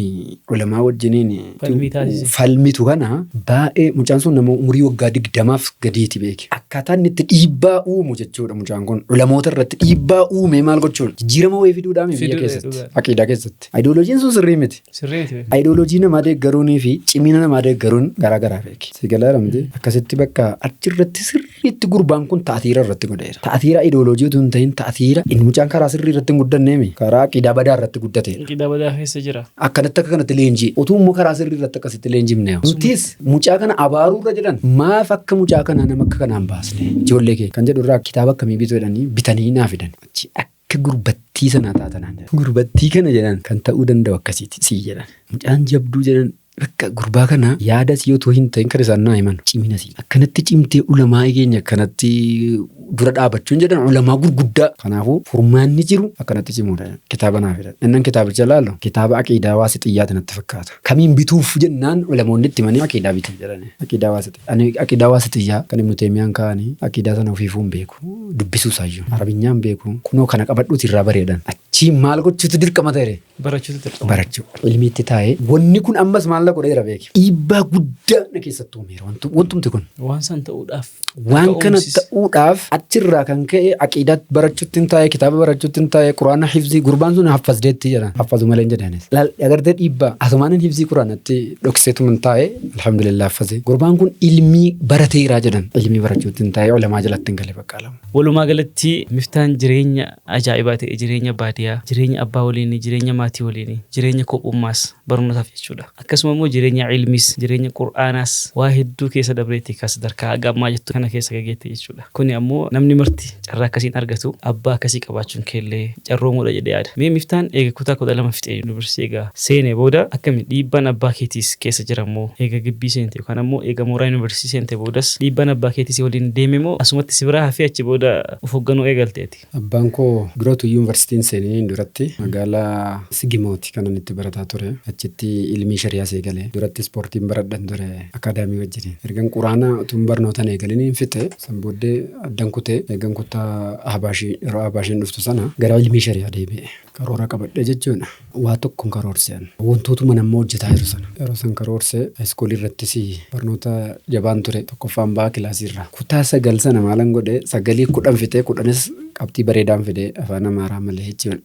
ulamaa wajjiniin Falmii taasise. Falmitu kana baay'ee, mucaan sun nama umurii waggaa 20f gadiiti beeki. Akkaataa inni itti dhiibbaa uumu jechuudha, mucaan kun ulamoota irratti dhiibbaa uumee maal gochuun jijjiirama wayii fiduudhaan biyya Fiduudha, keessatti. Dhugaadha. Aqiidaa keessatti. Ayidooloojiin sun sirrii miti. Sirrii miti beeku. Ayidooloojii namaa deeggaruunii fi cimina namaa deeggaruun garaa garaa beeki. Si galaa miti? Akkasitti bakka achirratti sirriitti gurbaan kun ta'atiira irratti godheera. Ta'atiira ayidooloojii utuu hin ta'in, ta'atiira inni mucaan karaa sirrii irratti hin guddanneemi, karaa aqiidaa badaa irratti guddateedha. Aqiidaa badaa keessa jira. Akkanatti akka kanatti leenjii. Utuu immoo karaa sirrii irratti akkasitti leenjifne. Nutis mucaa kana abaaruurra jedhan, maaf akka mucaa kanaa nama akka kanaan baasne ijoollee kee kan jedhu irraa kitaaba akkamii bituu jedhanii bitanii naa fidan. Achi akka gurbattii sanaa taatanaan jedhan. Gurbattii kana jedhan kan ta'uu danda'u akkasiiti sii jedhan. Mucaan jabduu jedhan, bakka gurbaa kana yaadas yoo hin ta'in kan isaan naa himan cimina sii. Akkanatti cimtee ulamaa keenya akkanatti dura dhaabachuun jedhan ulamaa gurguddaa. Kanaafuu furmaanni jiru akkanatti cimuudha. Kitaaba naa fidan. Innan kitaabicha laalu kitaaba aqiidaa waasixiyyaati natti fakkaata. Kamiin bituuf jennaan ulamoonni itti himanii aqiidaa bituu jedhani. Aqiidaa waasixiyyaa. Ani aqiidaa waasixiyyaa kan Ibnu Teemiyaan kaa'anii aqiidaa sana ofiifuu hin beeku. Dubbisuu isaayyuu. Arabinyaan beeku. Kunoo kana qabadhuuti irraa bareedan. Achii maal gochuutu dirqama ta'e? Barachuutu dirqama. Barachuu. Ilmiitti taa'ee wanni kun ammas maal na godheera beeki. Dhiibbaa guddaa na keessatti uumeera wantumti kun. Waan san ta'uudhaaf. Waan kana Ka'umsis. Ta'uudhaaf achirraa kan ka'e aqiidaa barachuutti hin taa'e, kitaaba barachuutti hin taa'e, quraana hifzii gurbaan sun haffazdeetti jedhan, haffazu malee hin jedhanis. Laal agartee, dhiibbaa asumaanin hifzii quraanatti dhokseetu hin taa'e, alhamdulillah haffazee. Gurbaan kun ilmii barateeraa jedhan, ilmii barachuutti hin taa'e, ulamaa jalatti hin gale bakka lama. Walumaa galatti Miftaan jireenya ajaa'ibaa ta'e, jireenya baadiyaa, jireenya abbaa waliinii, jireenya maatii waliinii, jireenya kophummaas barnootaaf jechuudha. Akkasuma immoo jireenya ilmiis, jireenya qur'aanaas waa hedduu keessa dabreetti kan sadarkaa haga ammaa jettu kana keessa gageette jechuudha. Kuni ammoo namni marti carraa akkasiin argatu, abbaa akkasii qabaachuun keellee carroomuudha jedhee yaada. Mee Miftaan eega kutaa 12 fixee yuunivarsiitii eega seenee booda akkami, dhiibbaan abbaa keetiis keessa jira moo, eega gibbii seente yookaan ammoo eega mooraa yuunivarsiitii seente boodas dhiibbaan abbaa keetii si waliin deeme moo asumatti si biraa hafee achi booda of hoogganuu eegalte ati? Abbaan koo dura utuu yuunivarsiitiin seeniin duratti magaalaa Sigimooti kanan itti barataa ture. Achitti ilmii shari'aas eegale. Duratti ispoortiin baradhan ture akaadaamii wajjin. Ergan quraana utuun barnootaan eegaliniin fixe, san booddee addan kutee, eegan kutaa Ahbaashii, yeroo Ahbaashiin dhuftu sana gara ilmii shari'aa deebi'e. Karoora qabadhe jechuudha. Waa tokkoon karoorsee an. Wantootuma namma hojjetaa jiru sana. Yeroo san karoorsee haayiskuulii irrattis barnoota jabaan ture. Tokkoffaan ba'a kilaasii irraa. Kutaa 9 sana maalan godhe, sagalii 10 fixee, 10s qabxii bareedaan fide afaan Amaaraa malee jechuudha.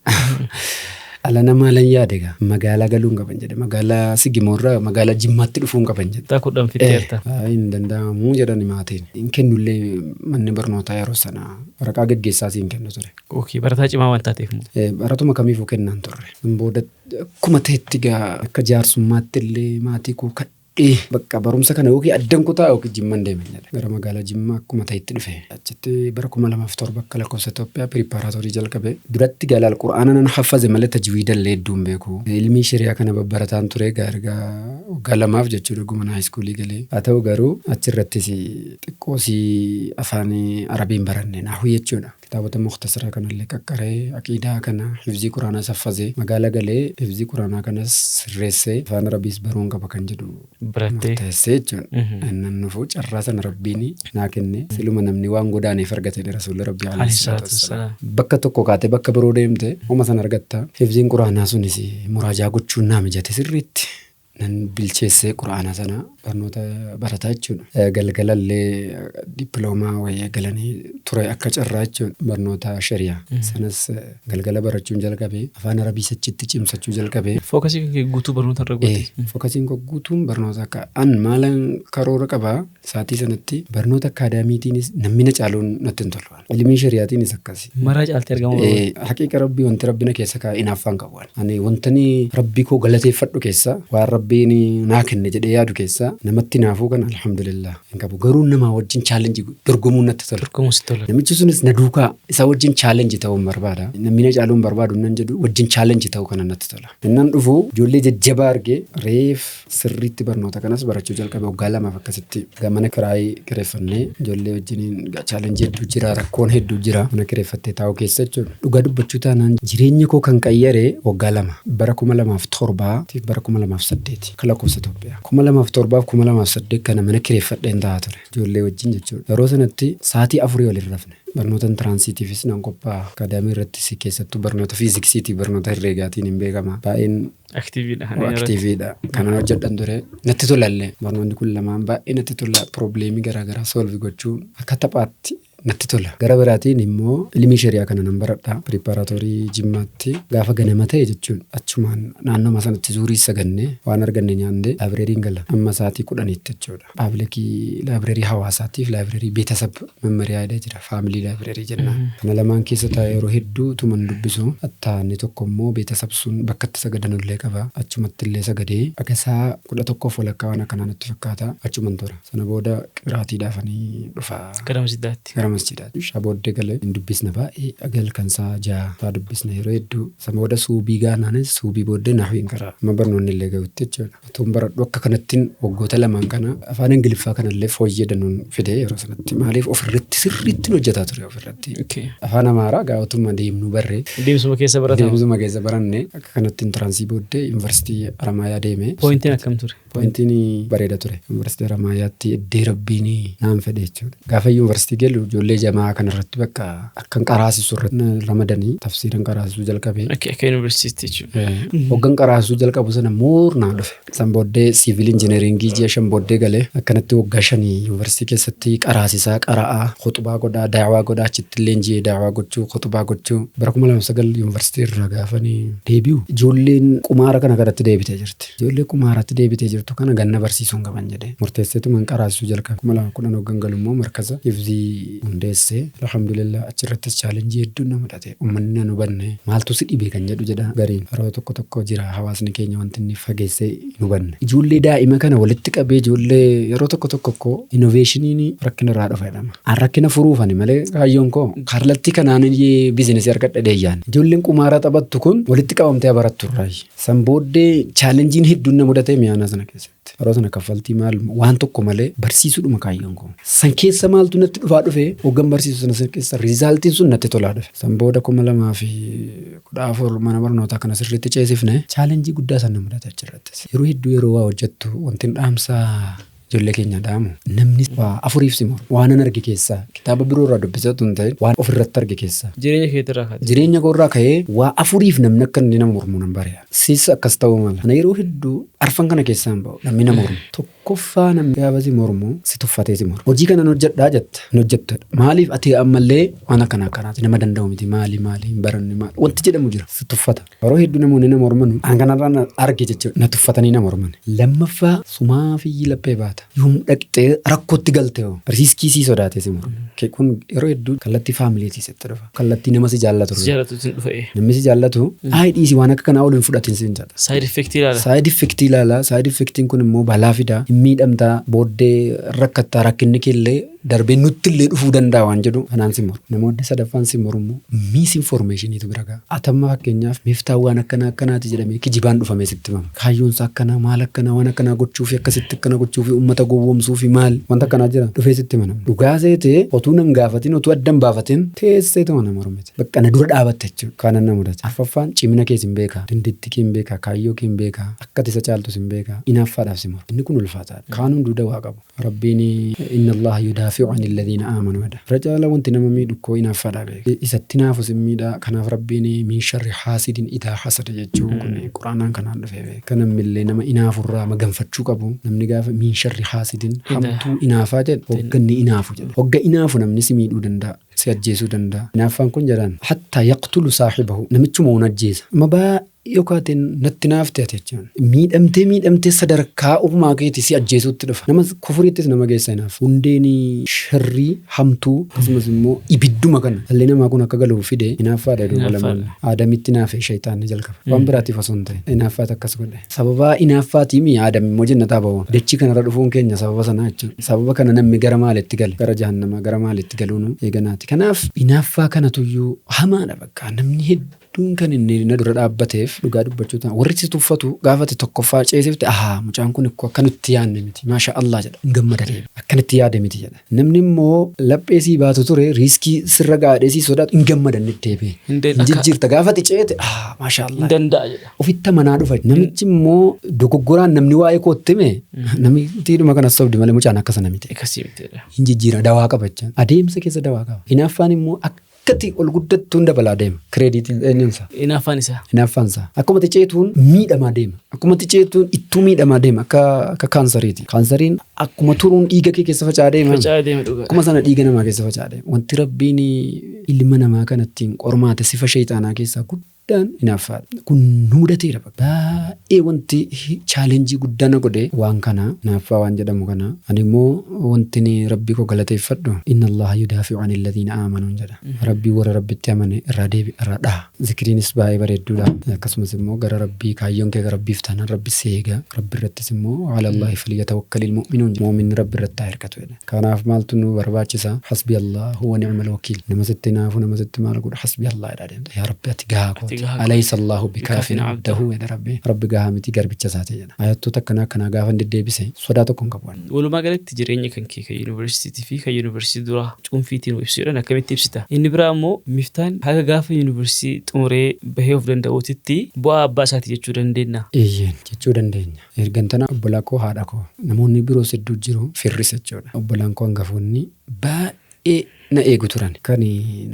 Alana maalan yaade egaa, magaalaa galuun qaban jedhe, magaalaa Sigimoorraa magaalaa Jimmaatti dhufuun qaban jedhe. Kutaa 10 fixxeerta. Hin danda'amu jedhani maatiin. Hin kennullee manni barnootaa yeroo sana waraqaa geggeessaa siin kennu ture. Okay, barataa cimaa waan taateef moo? Baratuma kamiifuu kennaan turre. Booda akkuma ta'etti egaa akka jaarsummaatti illee maatii koo kadhee, bakka barumsa kana yookiin addan kutaa yookiin Jimman deemen jedhe. Gara magaalaa Jimmaa akkuma ta'etti dhufe. Achitti bara 2007 akka lakkoofsa Itoophiyaa preparatory jalqabe. Duratti galaal quraana nan haffaze malee tajwiida illee hedduu hin beeku. Ilmii shari'aa kana babbarataan ture egaa erga waggaa 2f jechuudha gumana haayiskuulii galee. Haa ta'u garuu achirrattis xiqqoosii afaan Arabiin baranne nahwi jechuudha. Kitaabota mukhtasaraa kanallee qaqqaree, aqiidaa kana, hifzii quraanaas haffazee, magaala galee hifzii quraanaa kanas sirreessee, afaan Arabiis baruun qaba kan jedhu barattee. Murteessee jechuudha. Innan dhufu carraa sana Rabbiin naa kenne. Siluma namni waan godaaneef argate jedhe Rasuulli Rabbii alayhi salaatu wassalaam. Bakka tokko kaatee bakka biroo deemte homa sana argatta. Hifziin quraanaa sunis muraajaa gochuun naa mijate sirriitti. Nan bilcheessee Qur'aana sana barnoota barataa jechuudha. Galgalallee dippiloomaa wayii galanii ture akka carraa jechuudha barnoota shari'aa. Sanas galgala barachuun jalqabe, afaan Arabii achitti cimsachuu jalqabe. Focusii kan kee guutuu barnoota irra goote. Focusiin koo guutuun barnoota akka an maalan karoora qabaa sa'aatii sanatti barnoota academytiinis namni na caaluun natti hin tolu. Ilmii shari'aatiinis akkasi. Maraa caaltee argamuu barbaada. Haqiiqa Rabbii wanti Rabbi na keessa kaa'e hinaaffaan qabu. Ani wantani Rabbii koo galateeffadhu keessa, waan Rabbiin naa kenne jedhee yaadu keessa, namatti hinaafuu kana alhamdulillah hin qabu. Garuu namaa wajjin challenge dorgomuun natti tola. Dorgomuun sitti tola. Namichi sunis na duukaa isa wajjin challenge ta'uun barbaada. Namni na caaluun barbaadu nan jedhu, wajjin challenge ta'uu kana natti tola. Innan dhufu ijoollee jajjabaa argee reef sirriitti barnoota kanas barachuu jalqabe. Waggaa 2f akkasitti mana kiraayii kireeffannee ijoollee wajjiniin challenge hedduu jira, rakkoon hedduu jira mana kireeffattee taa'uu keessa jechuudha. Dhugaa dubbachuu taanaan jireenya koo kan qayyare waggaa 2, bara 2007 bara 2008 akka lakkoofsa Itoophiyaa. 2007f 2008 kana mana kireeffadheen taa'aa ture ijoollee wajjin jechuudha. Yeroo sanatti sa'aatii 4 ol hin rafne. Barnoota entranceiitiifis nan qophaa'a. Academy irrattis keessattuu barnoota fiiziksiitiif barnoota herreegaatiin hin beekama. Baay'een Activeiidha. Activeiidha. Kanan hojjedhan ture. Natti tolallee. Barnoonni kun lamaan baay'ee natti tola. Problemii garaagaraa solve gochuun akka taphaatti natti tola. Gara biraatiin immoo ilmii shari'aa kana nan baradha. Preparatory Jimmaatti gaafa ganama ta'e jechuun achumaan naannoma sanatti zuurii sagannee waan arganne nyaannee libraryn gala. Amma sa'aatii 10tti jechuudha. Public library hawaasaatiif library ቤተሰብ መመሪያ jedhee jira. Family library jenna. Kana lamaan keessa taa'ee yeroo hedduu tuman dubbisu. Hattaa inni tokko immoo ቤተሰብ sun bakka itti sagadanullee qaba. Achumatti illee sagadee akka isaa 11:30 waan akkanaa natti fakkaata. Achuman tura. Sana booda qiraatiidhaafanii dhufa. Gara masjidaatti. Gara masjidaatti. Ishaa booddee galee hin dubbisna baay'ee. Agal kan isaa 6 faa dubbisna yeroo hedduu. Sana booda suubii gaanaanis suubii booddee nahwiin karaa. Amma barnoonni illee gahutti jechuudha. Otuun baradhu akka kanattiin waggoota lamaan kana afaan Ingiliffaa kanallee fooyyee danuun fide yeroo sanatti. Maaliif ofirratti sirriitti hojjetaa ture ofirratti. Afaan Amaaraa gaa otuma deemnu barree. Deemsuma keessa baratama. Deemsuma keessa baranne akka kanatti entrance booddee Yuunivarsiitii Haramaayaa deeme. Pointiin akkam ture? Pointiin bareeda ture. Yuunivarsiitii Haramaayaatti iddee Rabbiin naan fedhe jechuudha. Gaafa yuunivarsiitii galu ijoollee jamaa kanarratti bakka akkan qaraasisu irratti ramadanii tafsiiran qaraasisuu jalqabe. Akka yuunivarsiitiitti jechuudha. Hoggan qaraasisuu jalqabu sana muur naa dhufe. San booddee civil engineering ji'a 5 booddee galee akkanatti waggaa 5 yuunivarsiitii keessatti qaraasisaa, qara'aa, khutubaa godhaa, daawaa godhaa, achitti illee ji'ee daawaa gochuu, khutubaa gochuu, bara 2009 yuunivarsiitii irraa gaafanii deebi'u. Ijoolleen qumaara kana kanatti deebitee jirti. Ijoollee qumaaratti deebitee jirtu kana ganna barsiisuun qaban jedhee murteesseetu man qaraasisuu jalqabe. 2010 hoggan galu immoo markaza hifzii hundeessee, alhamdulillah achirrattis challenge hedduun na mudate. Uummanni nan hubanne, maaltu si dhibe kan jedhu jedha gariin. Yeroo tokko tokko jira hawaasni keenya wanti inni fageessee hin hubanne. Ijoollee daa'ima kana walitti qabee ijoollee yeroo tokko tokko koo innovationiin rakkina irraa dhufa jedhama. An rakkina furuufani malee kaayyoon koo kallattii kanaan business argadha deeyyaan. Ijoolleen qumaara taphattu kun walitti qabamtee barattu irraayi. San booddee challengeiin hedduun na mudatee mi'aanaa sana keessatti. Yeroo sana kaffaltii maal waan tokko malee barsiisuudhuma kaayyoon koo. San keessa maaltu natti dhufaa dhufe, hoggan barsiisu sana keessa resultiin sun natti tolaa dhufe. San booda 2014 mana barnootaa kana sirriitti ceesifne, challenge guddaa san na mudate achirrattis. Yeroo hedduu yeroo waa hojjettu wanti dhaamsaa ijoollee keenya dhaamu, namni waa afuriif si mormu. Waan an arge keessaa, kitaaba biroo irraa dubbisee otoo hin ta'in, waan ofirratti arge keessaa. Jireenya keetirraa kaate. Jireenya koorraa ka'ee waa afuriif namni akka inni nama mormu nan bari'a. Sis akkas ta'uu mala. Ana yeroo hedduu arfan kana keessaa hin ba'u namni nama mormu. Tokkoffaa, namni gaafa si mormu si tuffatee si mormu. Hojii kana hojjedhaa jetta, hin hojjettudha. Maaliif ati ammallee waan akkana akkanaati nama danda'u miti, maali maali hin baranne maali wanti jedhamu jira, si tuffata. Yeroo hedduu namoonni nama morman an kanarraa na arge jechuudha, na tuffatanii nama morman. Lammaffaa, sumaa fi laphee baata. Yoom dhaqxee rakkootti galte hoo risk sii sodaatee si mormu. Kun yeroo hedduu kallattii familyitii sitti dhufa. Kallattii nama si jaallatu. Si jaallatu sin dhufa. Namni si jaallatu ayi dhiisi, waan akka kanaa ol hin fudhatin siin jedha. Side effect ilaala. Side effect ilaala. Side effectiin kun immoo balaa fida. Hin miidhamtaa, booddee rakkattaa, rakkinni keellee darbee nutti illee dhufuu danda'a waan jedhu kanaan si mormu. Namoonni sadaffaan si mormu misinformationiitu bira ga'a. Atamma fakkeenyaaf Miftaan waan akkanaa akkanaati jedhamee kijibaan dhufamee sitti himama. Kaayyoon isaa akkanaa, maal akkanaa, waan akkanaa gochuufi, akkasitti akkana gochuufi, uummata gowwoomsuufi, maal wanta akkanaa jira dhufee sitti hima namni. Dhugaa seetee otuu nan gaafatin, otuu addan baafatin teesseetuma nama mormite. Bakka na dura dhaabatte jechuudha. Kaanan na mudate. Arfaffaan, cimina kees hin beekaa. Dandeettii kee hin beekaa. Kaayyoo kee hin beekaa. Akka ati isa caaltus hin beekaa. Inaaffaadhaaf si morma. Inni kun ulfaataadha. Kaan hunduu dawaa qabu. Rabbiin إن الله يدافع yudaafi'u 'ani alladhiina aamanu jedha. Irra caalaa wanti nama miidhu koo inaaffaadha beeka. Isatti naafus hin miidha. Kanaaf Rabbiin min sharri haasidin idaa hasada jechuun kun Qur'aanaan kanaan dhufee beeka. Akka namnillee nama inaafurraa maganfachuu qabu namni gaafa min sharri haasidin hamtuu inaafaa jedhe hogga inni inaafu jedhe. Hogga inaafu namni si miidhuu danda'a. Si ajjeesuu danda'a. Inaaffaan kun jedhaan hattaa yaqtulu saahibahu namichuma un ajjeesa. Amma baay'ee yokaatiin natti naafte ati jechuun. Miidhamtee miidhamtee sadarkaa ofumaa keetii si ajjeesuutti dhufa. Nama kufuriittis nama geessa inaaf. Hundeen sharrii hamtuu akkasumas immoo ibidduma kana dhalli namaa kun akka galuuf fide inaaffaadha duuba lamaan. Aadamitti inaafe shayxaanni jalqaba. Waan biraatiif osoo hin ta'in. Inaaffaatu akkas godhe. Sababa inaaffaatii Aadam immoo jannataa ba'uun. Dachii kanarra dhufuun keenya sababa sanaa jechuudha. Sababa kana namni gara maaliitti gale? Gara jahannamaa, gara maaliitti galuun eeganaati. Kanaaf inaaffaa kanatuyyuu hamaadha bakka. Namni hedduun kan inni na dura dhaabbateef dhugaa dubbachuu ta'a. Warri si tuffatu gaafa ati tokkoffaa ceesifte ahaa mucaan kun ikkoo akka nutti yaadne miti maasha Allah jedha. Hin gammada deema. Akkanatti yaade miti jedha. Namni immoo laphee sii baatu ture riiskii sirra gaadhee sii sodaatu hin gammada inni deebi'e. Hin Hin jijjiirta gaafa ati ceete ahaa maasha Hin Allah. danda'a jedha. Ofitti amanaa dhufa. Namichi immoo dogoggoraan namni waa'ee kootti hime namittiidhuma kana sobdi malee mucaan akka sana miti. Akkasii miti jedha. Hin jijjiira dawaa qaba jechaan. Adeemsa keessa dawaa qaba. Hinaaffaan immoo akkati ol guddattuun dabalaa deema. Kireediitiin eenyuunsa. Hinaaffaan isaa. Hinaaffaan isaa. Akkuma ati ceetuun miidhamaa deema. Akkuma ati ceetuun ittuu miidhamaa deema akka akka kaansariiti. Kaansariin akkuma turuun dhiiga kee keessa faca'aa deema. Faca'aa deema dhugaa. Akkuma sana dhiiga namaa keessa faca'aa deema. Wanti Rabbiin ilma namaa kanattiin qormaate sifa sheeyxaanaa keessaa guddaan hinaaffaadha. Kun nu mudateera bakka. Baay'ee wanti chaalenjii guddaa na godhe waan kana hinaaffaa waan jedhamu kana. Ani immoo wanti Rabbii koo galateeffadhu inna Allaha yudaafi'u anil ladhiina aamanuun jedha. Rabbii warra Rabbitti amane irraa deebi irraa dhaha. Zikriinis baay'ee bareedduudha. Akkasumas immoo gara Rabbii kaayyoon kee Rabbiif taanaan Rabbi si eega. Rabbi irrattis immoo ala Allaahi falyatawakkalil mu'minuun jedha. Mu'minni Rabbi irratti haa hirkatu jedha. Kanaaf maaltu nu barbaachisa? Hasbi Allahu wa ni'mal wakiil. Nama sitti hinaafu nama sitti maal godhu hasbi Allah jedhaa deemta. Yaa Rabbi ati gahaa Ati kooti. gahaa kooti. Alaysa Allahu bikaafin Bikaafin abdahu jedha Rabbi. Rabbi gahaa miti garbicha isaati jedha. Ayattoota akkanaa akkanaa gaafan deddeebise sodaa tokko hin qabu ani. Walumaa galatti jireenya kan kee kan yuunivarsiitii fi kan yuunivarsiitii duraa cuunfiitii nuu ibsi jedhan akkamitti ibsita? Inni biraa immoo Miftaan haga gaafa yuunivarsiitii xumuree bahee of danda'uutitti bu'aa abbaa isaati jechuu dandeennaa? Eeyyeen, jechuu dandeenya. Ergan tana obbolaa koo haadha koo namoonni biroos hedduu jiru firris jechuudha. Obbolaan koo hangafoonni baay'ee na eegu turan. Kan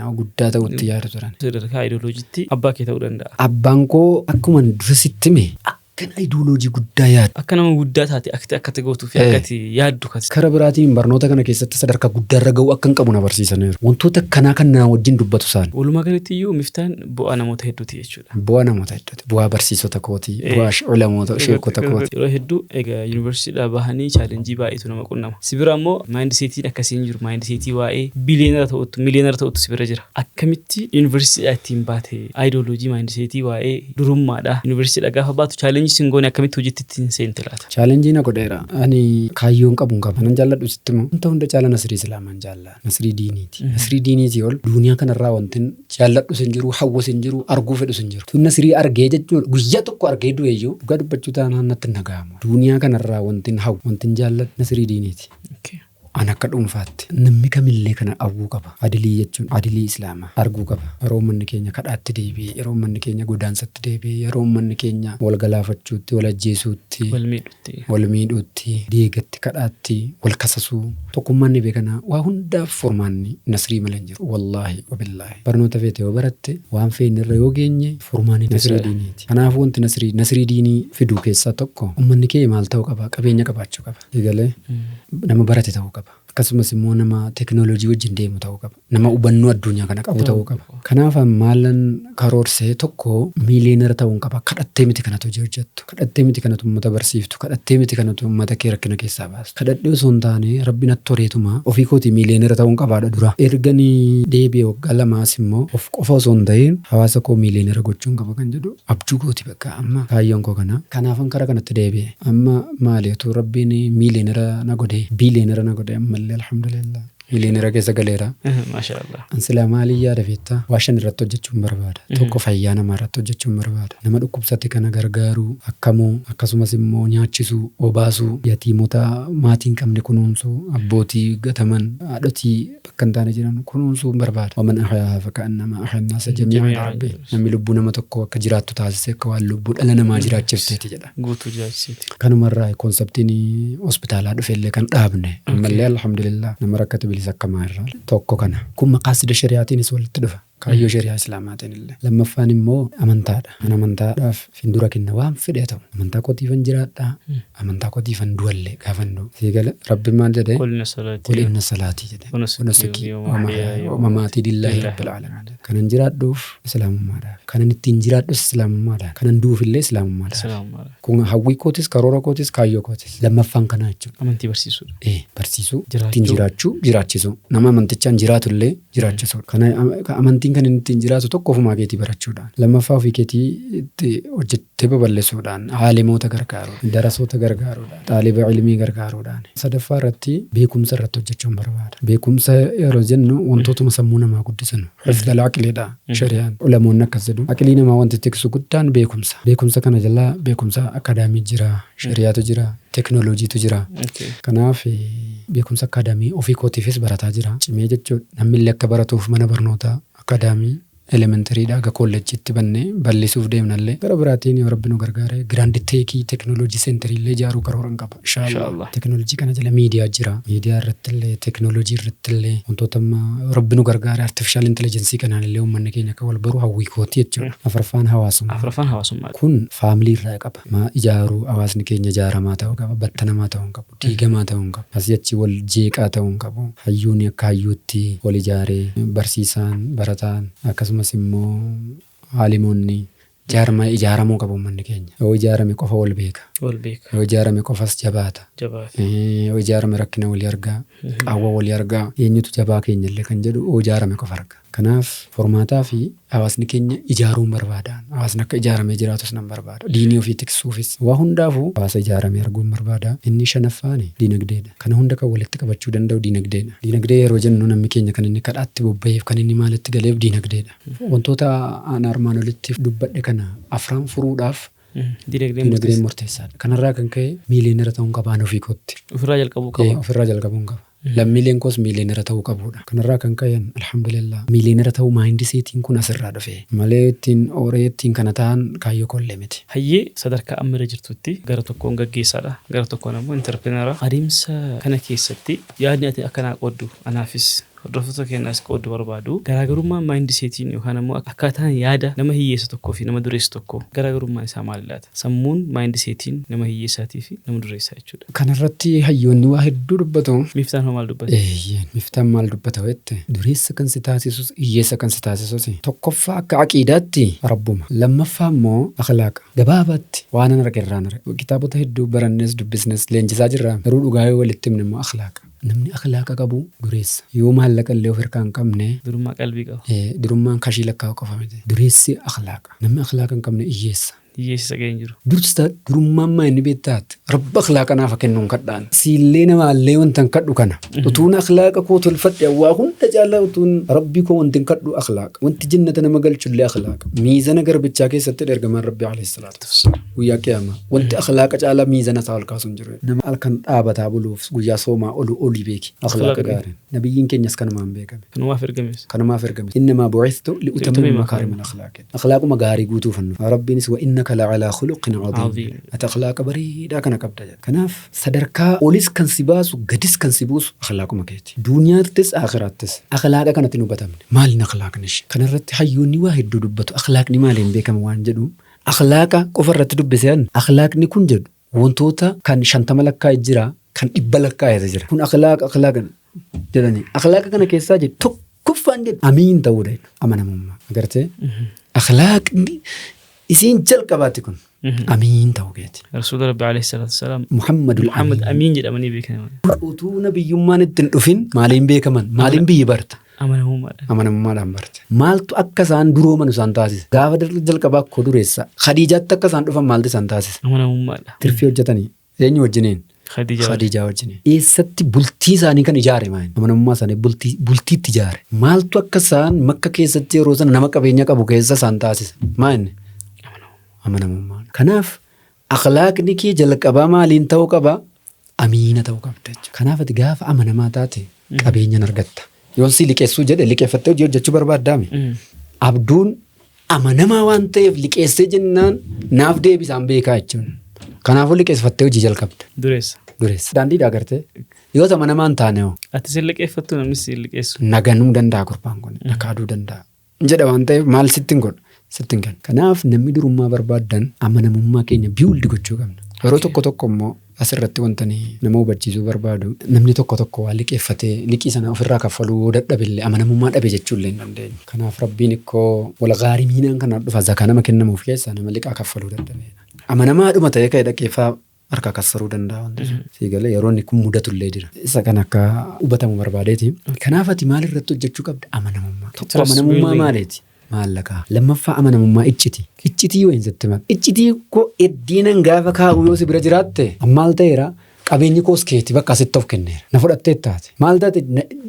nama guddaa ta'utti yaadu turan. Sadarkaa ayidooloojiitti abbaa kee ta'uu danda'a. Abbaan koo akkuman dura sitti hime akkan ayidooloojii guddaa yaadu. Akka nama guddaa taate akti akka ati gootuu fi akka ati yaaddu kan. Kara biraatiin barnoota kana keessatti sadarkaa guddaarra ga'uu akkan qabu na barsiisaniiru. Wantoota akkanaa kan na wajjin dubbatu isaan. Walumaa galatti iyyuu Miftaan bu'aa namoota hedduuti jechuudha. Bu'aa namoota hedduuti. Bu'aa barsiisota kootii, bu'aa ulamoota, sheekota kooti. Yeroo hedduu egaa yuunivarsiitiidhaa bahanii chaalenjii baay'eetu nama qunnama. Si bira immoo maayindiseetiin akkasii hin jiru. Maayindiseetii waa'ee biliyeenara ta'uutu, miliyeenara ta'uutu si bira jira. Akkamitti yuunivarsiitiidhaa ittiin baate? Ayidooloojii maayindiseetii waa'ee durummaadhaa yuunivarsiitiidhaa gaafa baatu chaalenjii sin goone akkamitti hojiitti ittiin seente laata? Chaalenjii na godheera. Ani kaayyoon qabu hin qabu. Kanan jaalladhu sitti himu wanta hunda caala Nasrii Islaamaan jaalla. Nasrii diiniiti. Nasrii diiniitii ol duuniyaa kanarraa wantin jaalladhus hin jiru, hawwus hin jiru, arguu fedhus hin jiru. Tun Nasrii argee jechuun guyyaa tokko argee du'e iyyuu dhugaa dubbachuu taanaan natti hin dhaga'amu. Duuniyaa kanarraa wantin hawwu, wantin jaalladhu Nasrii diiniiti. An akka dhuunfaatti namni kamillee kana hawwuu qaba. Adilii jechuun adilii Islaamaa arguu qaba. Yeroo ummanni keenya kadhaatti deebi'e, yeroo ummanni keenya godaansatti deebi'e, yeroo ummanni keenya wal galaafachuutti, wal ajjeesuutti, Wal miidhutti. wal miidhuutti, deegatti, kadhaatti, wal kasasuu, tokkummaan dhibee kanaa waa hundaaf furmaanni nasrii malee hin jiru. Wallaahi wabillaahi. Barnoota feete yoo baratte, waan feene irra yoo geenye furmaanni nasrii diiniiti. Kanaafuu wanti nasrii nasrii diinii fidu keessaa tokko ummanni kee maal ta'uu qaba? Qabeenya qabaachuu qaba. Sii galee? Nama barate ta'uu qaba. Akkasumas immoo nama teknooloojii wajjin deemu ta'uu qaba. Nama hubannoo addunyaa kana qabu ta'uu qaba. Kanaaf an maalan karoorsee tokko miiliyeenara ta'uun qaba. Kadhattee miti kanatu hojii hojjettu. Kadhattee miti kanatu uummata barsiiftu. Kadhattee miti kanatu uummata kee rakkina keessaa baastu. Kadhadhee osoo hin taane Rabbi natti horeetuma ofii kootii miiliyeenara ta'uun qabaadha dura. Ergani deebi'e waggaa lamaas immoo of qofa osoo hin ta'in hawaasa koo miiliyeenara gochuun qaba kan jedhu abjuu kooti bakka amma kaayyoon koo kana. Kanaafan kara kanatti deebi'e. Amma maali utuu Rabbiin miiliyeenara na godhee biiliyeenara na godhee ammallee alhamdulillah. Miiliyoonera keessa galeera. Maasha Allah. An silaa maalii yaada beektaa? Waa shan irratti hojjechuun barbaada. Tokko fayyaa namaa irratti hojjechuun barbaada. Nama dhukkubsate kana gargaaruu, akkamuu, akkasumas immoo nyaachisuu, obaasuu, yatiimota maatii hin qabne kunuunsuu, abbootii gataman, haadhotii bakka hin taane jiran kunuunsuu barbaada. ومن أحياها فكأنما أحيا الناس جميعا جميعا. Rabbi. Namni lubbuu nama tokkoo akka jiraattu taasise akka waan lubbuu dhala namaa jiraachifteeti jedha. Guutuu jiraachiseeti. Kanumarraa conceptiin hospitaalaa dhufellee kan dhaabne. Ammallee alhamdulillah nama rakkate bilisa akkamaa irraa. Tokko kana. Kun maqaasida shari'aatiinis walitti dhufa. Kaayyoo shari'aa islaamaatiin illee. Lammaffaan immoo amantaadha. An amantaadhaaf findura kenna waan fedhe ta'u. Amantaa kootiifan jiraadha. Amantaa kootiifan du'allee gaafan du'u. Siigala rabbi maal jedhee? قل إن صلاتي قل إن صلاتي jedhe. ونسكي ونسكي ومحياي ومماتي لله رب العالمين. Kanan jiraadhuuf islaamummaadhaaf. Kanan ittiin jiraadhus islaamummaadhaaf. Kanan du'uufillee islaamummaadhaaf. Salaamu alaikum. Kun hawwii kootis, karoora kootis, kaayyoo kootis. Lammaffaan kanaa jechuudha. Amantii barsiisuudha. Barsiisuu, Jiraachuu. ittiin jiraachuu, jiraachisuu. Nama amantichaan jiraatullee jiraachisuudha. Kana amantiin kan inni ittiin jiraatu tokko ofumaa keetii barachuudhaan. Lammaffaa ofii keetii itti hojjettee babal'isuudhaan, haalimoota gargaaruudhaan, darasoota gargaaruudhaan, xaaliba ilmii gargaaruudhaan. Sadaffaa irratti beekumsa irratti hojjechuun barbaada. Beekumsa yeroo jennu wantootuma sammuu namaa guddisan. حفظ العقل dha shari'aan. Ulamoonni akkas jedhu. Aqlii namaa wanti tiksu guddaan beekumsa. Beekumsa kana jalaa beekumsa akaadaamii jira, shari'aatu jira, teeknooloojiitu jira. Kanaaf beekumsa akaadaamii ofii kootiifis barataa jira. Cimee jechuudha. Namni illee akka baratuuf mana barnootaa akaadaamii elementarydhaa aga kolleejjiitti bannee bal'isuuf deemnallee gara biraatiin yoo rabbi nu gargaare grand tech teeknooloojii centerii illee ijaaruu karoora hin qaba. Inshaallah. Inshaallah. Teeknooloojii kana jala miidiyaa jira. Miidiyaa irratti illee teeknooloojii irratti illee wantoota amma rabbi nu gargaare artificial intelligence kanaan illee uummanni keenya akka wal baru hawwii kooti jechuudha. Afuraffaan hawaasummaa. Afuraffaan hawaasummaadha. Kun family irraa qaba. Ma ijaaruu hawaasni keenya ijaaramaa ta'uu qaba. Battanamaa ta'uu hin qabu. Diigamaa ta'uu hin qabu. Asii achi wal jeeqaa ta'uu hin qabu. Hayyuun akka hayyuutti wal ijaaree barsiisaan, barataan akkasumas immoo haalimoonni jaarmaa ijaaramuu qabu uummanni keenya. Yoo ijaarame qofa wal beeka. Wal beeka. Yoo ijaarame qofas jabaata. Jabaata. Yoo ijaarame rakkina walii argaa, qaawwa walii argaa, eenyutu jabaa keenya illee kan jedhu yoo ijaarame qofa arga. Kanaaf formaataa fi hawaasni keenya ijaaruun barbaada. Hawaasni akka ijaaramee jiraatus nan barbaada. Diinii ofii tiksuufis waa hundaafuu hawaasa ijaaramee arguun barbaada. Inni shanaffaan diinagdeedha. Kana hunda kan walitti qabachuu danda'u diinagdeedha. Diinagdee yeroo jennu namni keenya kan inni kadhaatti bobba'eef kan inni maalitti galeef diinagdeedha. Wantoota aan armaan olitti dubbadhe kana afran furuudhaaf Diinagdeen diinagdeen murteessaadha. Kanarraa kan ka'e miiliyoonera ta'uun qabaan ofii kootti. Ofirraa jalqabuu qaba. Ofirraa jalqabuun qaba. Lammiileen koos miiliyoonera ta'uu qabudha. Kanarraa kan ka'e alhamdulillah miiliyoonera ta'uu mindsetiin kun asirraa dhufe malee ittiin ooree ittiin kana ta'an kaayyoo kollee miti. Hayyee sadarkaa amma irra jirtutti gara tokkoon gaggeessaadha. Gara tokkoon ammoo entrepreneur. Adeemsa kana keessatti yaadni ati akkanaa qooddu anaafis hordoftoota keenyaas qooddu barbaadu garaagarummaan mindsetiin yookaan ammoo akkaataan yaada nama hiyyeessa tokkoo fi nama dureessa tokkoo garaagarummaan isaa maali laata? Sammuun mindsetiin nama hiyyeessaatii fi nama dureessaa jechuudha. Kanarratti hayyoonni waa hedduu dubbatu. Miftaan hoo maal dubbata? Eeyyeen miftaan maal dubbata jette dureessa kan si taasisus hiyyeessa kan si taasisus tokkoffaa akka aqiidaatti rabbuma lammaffaa immoo akhlaaqa gabaabaatti waan an arge irraan arge kitaabota hedduu barannes dubbisnes leenjisaa jirra garuu dhugaa yoo walitti himne immoo akhlaaqa namni akhlaaqa qabu dureessa yoo maallaqa illee of harkaa hin qabne Durummaa qalbii qaba. Durummaan kashii lakkaa'u qofa miti dureessi akhlaaqa namni akhlaaqa hin qabne hiyyeessa. Hiyyeessi sagalee hin jiru. Dursa durummaan maa inni beektaatti rabba akhlaaqa naaf kennuun kadhaan siillee namaallee wanta hin kadhu kana utuun akhlaaqa koo tolfadhe waa hunda caalaa utuun rabbi koo wanti hin kadhu akhlaaqa wanti jannata nama galchullee akhlaaqa miizana garbichaa keessatti ergamaan rabbi alayhi salaatu wassalaam guyyaa qiyaamaa wanti akhlaaqa caalaa miizana isaa ol kaasu hin jiru nama halkan dhaabataa buluuf guyyaa soomaa olu olii beeki akhlaaqa gaariin nabiyyiin keenyas kanumaan beekame. Kanumaaf ergames. Kanumaaf ergame. إنما بعثت لأتمم مكارم الأخلاق. Akhlaaquma gaarii guutuuf nu. Rabbiinis وإنك لعلى خلق عظيم. عظيم. Ati akhlaaqa bareedaa kana qabda jedha. Kanaaf sadarkaa olis kan si baasu gadis kan si buusu akhlaaquma keeti. Duuniyaattis akhiraattis akhlaaqa kanatti nu hubatamne. Maaliin akhlaaqni ishee? Kanarratti hayyoonni waa hedduu dubbatu. Akhlaaqni maaliin beekama waan jedhu akhlaaqa qofa irratti dubbiseen akhlaaqni kun jedhu wantoota kan 50 lakkaa'e jira kan 100 lakkaa'e jira. Kun akhlaaqa akhlaaqa jedhani. Akhlaaqa kana keessaa jedhu tokkoffaan jedhu amiin ta'uudha jedhu amanamummaa. Agartee akhlaaqni isiin jalqabaati kun amiin ta'uu keeti. Rasuula Rabbi alayhi salaatu wassalaam Muhammadul Muhammad amiin jedhamanii beekaman. Utuu nabiyyummaan ittiin dhufin maaliin beekaman maaliin biyyi barta? Amanamummaadhaan. Amanamummaadhaan barte. Maaltu akka isaan durooman isaan taasise? Gaafa jalqabaa akkoo dureessa. Khadiijaatti akka isaan dhufan maaltu isaan taasise? Amanamummaadha. Tirfii hojjetanii eenyu wajjiniin? Khadiija. Khadiijaa wajjin. Eessatti bultii isaanii kan ijaare maal? Amanamummaa isaanii bultiitti ijaare. Maaltu akka isaan Makka keessatti yeroo sana nama qabeenya qabu keessa isaan taasise? Maal inni? Amanamummaa. Kanaaf akhlaaqni kee jalqabaa maaliin ta'uu qaba? Amiina ta'uu qabda jechuudha. Kanaaf ati gaafa amanamaa taate qabeenyan argatta. Yoon si liqeessuu jedhe liqeeffattee hojii hojjechuu barbaaddaami. Abduun amanamaa waan ta'eef liqeessee jennaan naaf deebisaan beekaa jechuun. Kanaafuu liqeeffattee hojii jalqabda. Dureessa. Dureessa. Daandiidhaa agartee yoo amanamaa hin taane hoo Ati sin liqeeffattu, namni si liqeessu. Naganuu danda'a, gurbaan kun nakaaduu danda'a jedha waan ta'eef maal sittin godha, sittin kenna. Kanaaf namni durummaa barbaaddan amanamummaa keenya build gochuu qabna. Yeroo tokko tokko immoo asirratti wanta nama hubachiisuu barbaadu, namni tokko tokko waa liqeeffatee liqii sana ofirraa kaffaluu yoo dadhabillee amanamummaa dhabe jechuullee hin dandeenyu. Kanaaf Rabbiin ikkoo wal ghaarimiinaan kana dhufa, zakaa nama kennamuuf keessaa nama liqaa kaffaluu dadhabeedha. Amanamaadhuma ta'ee ka'e dhaqeeffaa harka kassaruu danda'a wanti sun. Sii galee yeroo inni kun mudatullee jira. Isa kan akka hubatamu barbaadeeti. Kanaaf ati maal irratti hojjechuu qabda? Amanamummaa. Tokko Trust amanamummaa building. maaliiti? Maallaqaa. Lammaffaa amanamummaa icciti. Iccitii yoo hin sitti mala. Iccitii koo eddiinan gaafa kaa'u yoo si bira jiraatte maal ta'eera? Qabeenyi koos keeti, bakka asitti of kenneera. Na fudhattee taate. Maal taate,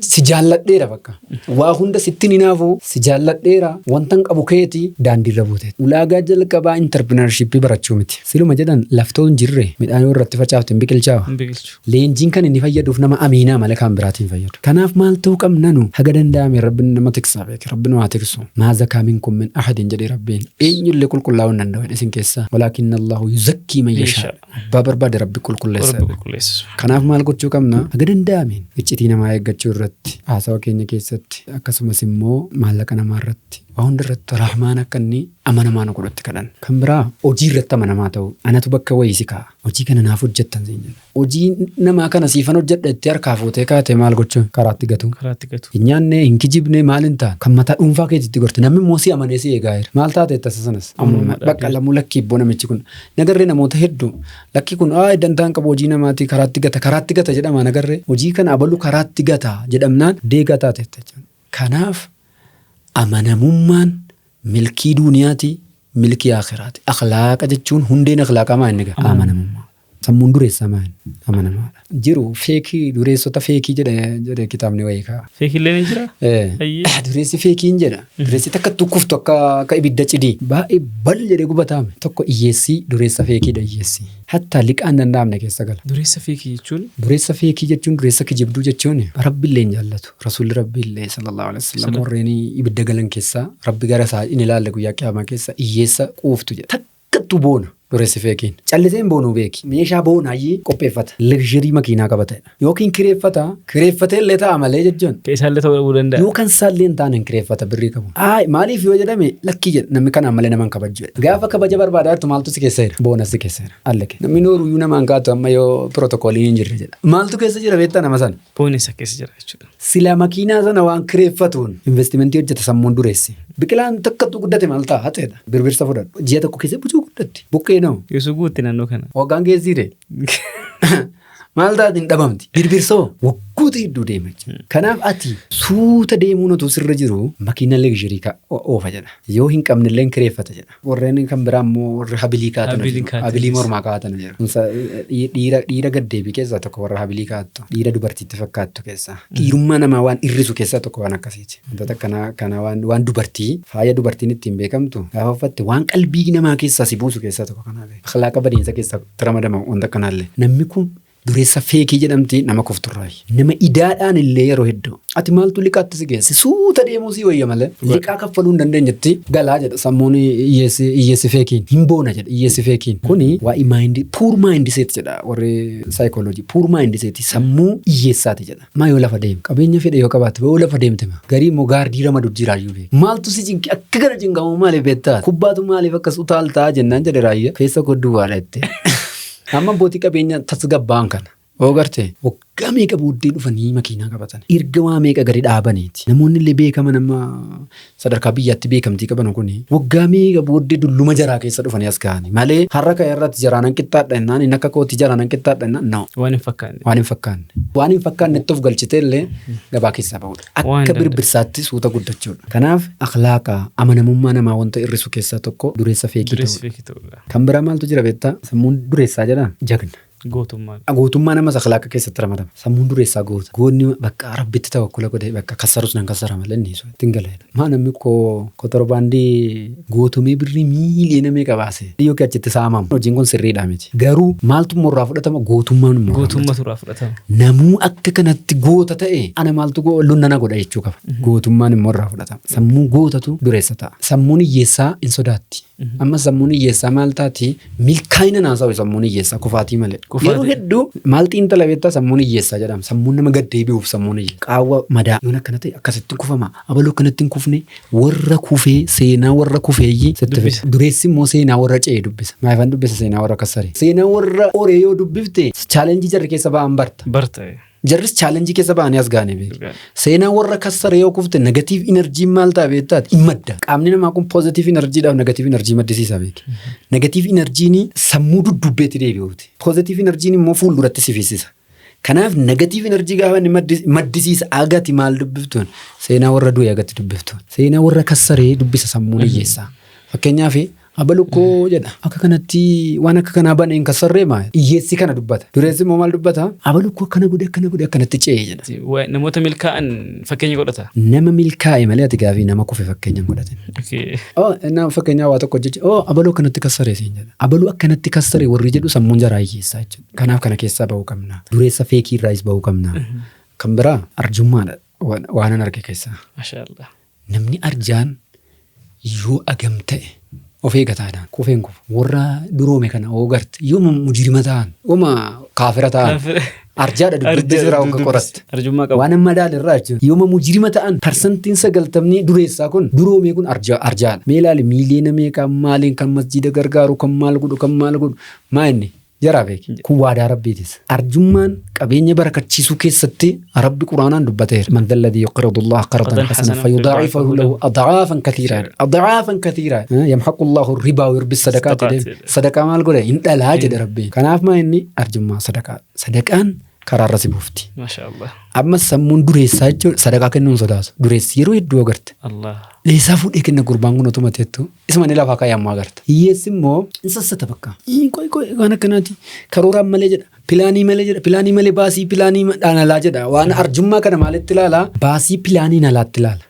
si jaalladheera bakka. Waa hunda sitti ni naafu, si jaalladheera, wantan qabu keeti, daandiirra buute. Ulaagaa jalqabaa entrepreneurshipii barachuu miti. Siluma jedhan, laftoo hin jirre midhaan yoo irratti facaafte hin biqilchaawa. Hin biqilchu. Leenjiin kan inni fayyaduuf nama amiinaa malee kan biraatiin fayyadu. Kanaaf maal ta'uu qabna nu? Haga danda'ame Rabbiin nama tiksaa beeke. Rabbi nu haa tiksu. ما زكى منكم من أحد jedhee Rabbiin. Eenyullee qulqullaa'uu hin danda'u isin keessaa. ولكن الله يزكي من يشاء. Abbaa barbaade Rabbi qulqulleessa. Rabbi qulqulleessu. Kanaaf maal gochuu qabna? Haga danda'ameen iccitii namaa eeggachuu irratti, haasawa keenya keessatti, akkasumas immoo maallaqa namaa irratti, waa hunda irratti Rahmaan akka inni amanamaa nu godhutti kadhanna. Kan biraa hojii irratti amanamaa ta'uu. Anatu bakka wayii si kaa'a. Hojii kana naaf hojjettan siin jedha. Hojii namaa kana siifan hojjedha itti harkaa fuutee kaatee maal gochuu? Karaatti gatu. Karaatti gatu. Hin nyaanne, hin kijibne, maal hin taane. Kan mataa dhuunfaa keetitti gorte. Namni immoo si amanee si eegaa jira. Maal taate tasa sanas? Amanamaadha. Bakka lamuu lakkii ibboo namichi kun. Nagarree namoota hedduu. Lakki kun aa dantaan qabu, hojii namaatii karaatti gata, karaatti gata jedhama nagarree. Hojii kana abalu karaatti gata jedhamnaan deegaa taate jechuudha. Kanaaf amanamummaan milkii duuniyaati, milkii akhiraati. Akhlaaqa jechuun hundeen akhlaaqaa maa inni gaa? Amanamummaa. Sammuun dureessaa maa inni? Amanamaadha. Jiru fake dureessota fake jedhe kitaabni wayii kaa'a. Fakeillee ni jira? Ayyee. Dureessi fakeiin jedha. Dureessi takka tukkuftu akka ibidda cidii. Baay'ee bal jedhee gubataame. Tokko hiyyeessii dureessa fakeiidha hiyyeessii. Hatta liqaa hin danda'amne keessa gala. Dureessa fake jechuun? Dureessa fake jechuun dureessa kijibduu jechuun Rabbiillee hin jaallatu. Rasuulli Rabbiillee صلى الله عليه وسلم warreen ibidda galan keessaa Rabbi gara isaa hin ilaalle guyyaa qiyaamaa keessa hiyyeessa quuftu jedha. Takkattuu boona dureessi fakeiin. Callisee hin boonuu beeki. Meeshaa boonaayyii qopheeffata. Luxury makiinaa qabatedha. Yookiin kireeffata. Kireeffatee illee ta'a malee jechuun. Kan isaallee ta'uu dhabuu danda'a. Yoo kan isaallee hin taane hin kireeffata birrii qabu. Ayi, maaliif yoo jedhame, lakkii jedha, namni kanaan malee nama hin kabaju jedha. Gaafa kabaja barbaadaa jirtu maaltu si keessa jira? Boona si keessa jira. Allake. Namni nooruyyuu nama hin kaatu amma yoo pirootokooliin hin jirre jedha. Maaltu keessa jira beektaa nama sana? Booni isa keessa jira jechuudha. Sila makiinaa sana waan kireeffatuun investimentii hojjeta sammuun dureessi. Biqilaan takkattu guddate maal ta'a haxeedha. Birbirsa fudhadhu. Ji'a tokko keessa bucuu guddatti. Buqqee noo. Yoosuu guutte naannoo kana. Waggaan geessiire. Maal taate, hin dhabamti. Birbirsa waggoota hedduu deema jechuudha. Kanaaf ati suuta deemuun utuu sirra jiru makiina luxury oofa jedha. Yoo hin qabne illee kireeffata jedha. Warreen kan biraa immoo warri habilii kaa'atan Habilii jiru. kaa'atan. Habilii mormaa kaa'atan jiru. Dhiira gaddeebii keessaa tokko warra habilii kaa'attu. Dhiira dubartiitti fakkaattu keessaa. Dhiirummaa namaa waan irrisu keessaa tokko waan akkasiiti. Wantoota akkanaa kana waan dubartii, faaya dubartiin ittiin beekamtu gaafa uffatte waan qalbii namaa keessaa si buusu keessaa tokko kanaa beeku. Akhlaaqa badiinsa keessaa itti ramadama wanta akkanaallee. Namni kun dureessa fake jedhamti nama kufturraayi. Nama idaadhaan illee yeroo hedduu. Ati maaltu liqaatti si geesse? Suuta deemuu si wayya malee. Liqaa kaffaluu hin dandeenyetti galaa jedha sammuun hiyyeessi fakeiin. Hin boona jedha hiyyeessi fakeiin. Kuni waa'ee mind, poor mindset jedha warri saayikooloojii. Poor mindset, sammuu hiyyeessaati jedha. Maa yoo lafa deemu? Qabeenya fedhe yoo qabaatte yoo lafa deemte maa? Garii immoo gaardii ramadu jiraayyuu beeku. Maaltu si cinqe, akka gara cinqamu maaliif beektaa? Kubbaatu maaliif akkas utaaltaa jennaan jedhe raayyaa. Keessa koo duwwaadha jette. Amma abbootii qabeenya tasgabba'an kana. Yoo garte waggaa meeqa booddee dhufanii makiinaa qabatan. Erga waa meeqa gadi dhaabaniiti. Namoonni illee beekaman amma sadarkaa biyyaatti beekamtii qaban kuni waggaa meeqa booddee dulluma jaraa keessa dhufanii as ga'ani. Malee har'a ka'e irratti jaraanan qixxaadha jennaan, inni akka kootti jaraanan qixxaadha jennaan, no. Waan hin fakkaanne. Waan hin fakkaanne. Waan hin fakkaannetti of galchitee illee gabaa keessaa ba'udha. Waan Akka danda'u. birbirsaatti suuta guddachuudha. Kanaaf akhlaaqa amanamummaa namaa wanta hir'isu keessaa tokko dureessa fake Dureessa ta'uudha. fake ta'uudha. Kan biraa maaltu jira beektaa? Sammuun dureessaa jedhaa? Jagna. Gootummaa. Gootummaa nama akhlaaqa keessatti ramadama. Sammuun dureessaa goota. Goonni bakka Rabbitti tawakkula godhee bakka kassarus nan kassara malee inni isu ittiin gala. Maa namni koo kotorbaandii gootumee birrii miiliyoona meeqa baase. Yookiin achitti saamamu. Hojiin kun sirriidhaa miti. Garuu maaltu immoo irraa fudhatama? Gootummaan immoo irraa Gootummatu irraa fudhatama. Namuu akka kanatti goota ta'e ana maaltu lunnana godha jechuu qaba. Gootummaan immoo irraa fudhatama. Sammuu gootatu dureessa ta'a. Sammuun hiyyeessaa hin sodaatti. Amma sammuun hiyyeessaa maal taati? Milkaa'ina naasawu sammuun hiyyeessaa kufaatii malee. Kufaatii. Yeroo hedduu maal xiinxala beektaa sammuun hiyyeessaa jedhama. Sammuun nama gad deebi'uuf sammuun hiyyeessaa. Qaawwa madaa. Yoon akkana ta'e akkasitti kufama. Abaluu akkanatti hin kufne warra kufee seenaa warra kufeeyyii sitti Dubbisa. fida. Dureessi immoo seenaa warra ce'e dubbisa. Maayifan dubbisa seenaa warra kassare. Seenaa warra horee yoo dubbifte challenge jarri keessa ba'an barta. Barta. Jarris challenge keessa ba'anii as ga'anii beeku. Seenaa warra kassare yoo kufte negative energyn maal ta'a beektaati? Hin madda. Qaamni namaa kun positive energydhaaf negative energy maddisiisa beeki. Negative energyn sammuu dudduubbeetti deebi'uuti. Positive energyn immoo fuulduratti si fiisisa. Kanaaf negative energy gaafa inni maddisiisa agati maal dubbiftuun seenaa warra du'e agatti dubbiftuun seenaa warra kassaree dubbisa sammuun hiyyeessaa. Fakkeenyaaf abalukkoo jedha akka kanatti waan akka kanaa baneen kassarree maa hiyyeessi kana dubbata. Dureessi immoo maal dubbata? Abalukkoo akkana godhe, akkana godhe, akkanatti ce'e jedha. Namoota milkaa'an fakkeenya godhata. Nama milkaa'e malee ati gaafii nama kufe fakkeenya hin godhatin. Oh, nama fakkeenyaa waa tokko hojjeche, oh, abaluu akkanatti kassaree siin jedha. Abaluu akkanatti kassaree warri jedhu sammuun jaraa hiyyeessaa jechuudha. Kanaaf kana keessaa bahuu qabna. Dureessa fake irraayis bahuu qabna. Kan biraa arjummaadha waanan arge keessaa. Mashaallah. Namni arjaan yoo agam ta'e of eeggataadhaan kufeen kufu. Warra duroome kana oo garte yoo mujrima ta'an yooma kaafira ta'an arjaadha dubbisee irraa hogga qoratte. Arjummaa qabu. Waan amma ilaalu irraa jechuudha. Yooma mujrima ta'an 90% dureessaa kun duroome kun arjaadha. Mee ilaali, miiliyoona meeqa maaliin kan masjiida gargaaru, kan maal godhu, kan maal godhu, maa inni jaraa beeki. Kun waadaa Rabbiitis. Arjummaan qabeenya barakachiisuu keessatti Rabbi Quraanaan dubbateera. من ذا الذي يقرض الله قرضا قرضا حسنا حسنا فيضاعفه له أضعافا كثيرة. أضعافا كثيرة. يمحق الله الربا ويربي الصدقات. صدقات. Sadaqaa maal godhe? Hin dhalaa jedhe Rabbiin. Kanaaf maa inni arjummaa sadaqaa. Sadaqaan karaarra si buufti. Mashaallah. Amma sammuun dureessaa jechuun sadaqaa kennuun sodaatu. Dureessi yeroo hedduu agarte. Allah. Leessaa fuudhee kenna gurbaan kun otuma teettu. Isuma inni lafaa kaayammoo agarta. Hiyyeessi immoo hin sassata bakka. Qoy qoy, waan akkanaati. Karooraan malee jedha. Plan malee jedha. Plan malee baasii plan dhaan alaa jedha. Waan arjummaa kana maalitti ilaalaa? Baasii planiin alaatti ilaala.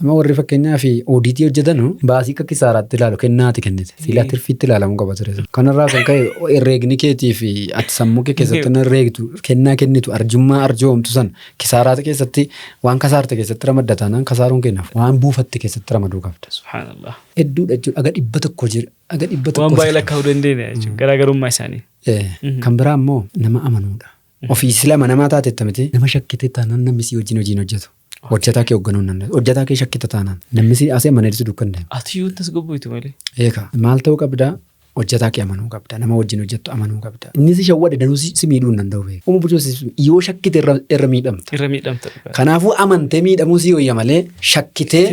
Amma warri fakkeenyaa fi audit hojjetanu baasii akka kisaaraatti ilaalu kennaati kennite. Silaa tirfiitti ilaalamuu qaba ture. Kanarraa kan ka'e herreegni keetii fi ati sammuu kee keessatti herreegtu kennaa kennitu arjummaa arjoomtu san kisaaraa keessatti waan kasaarte keessatti ramadda taanaan kasaaruun kennaaf waan buufatte keessatti ramaduu qabda. Subhaanallah. Hedduudha jechuudha. Aga 100 jira. Aga 100. Waan baay'ee lakkaa'uu dandeenya jechuudha. Garaagarummaa isaanii. Kan biraa immoo nama amanuudha. Ofii sila amanamaa taatetta miti. Nama shakkite taanaan namni si wajjin hojiin hojjetu. Hojjetaa kee hoogganuu hin danda'u. Hojjetaa kee shakkita taanaan namni si asii amanee si duukaa hin deemu. Ati iyyuu tasgabboitu malee. Eegaa maal ta'uu qabdaa? Hojjetaa kee amanuu qabda. Nama wajjin hojjettu amanuu qabda. Inni si shawwade danuu si miidhuu hin danda'u beeku. Uuma bulchuu yoo shakkite irra miidhamta. Irra miidhamta dhugaa. Kanaafuu amantee miidhamuu si wayya malee shakkitee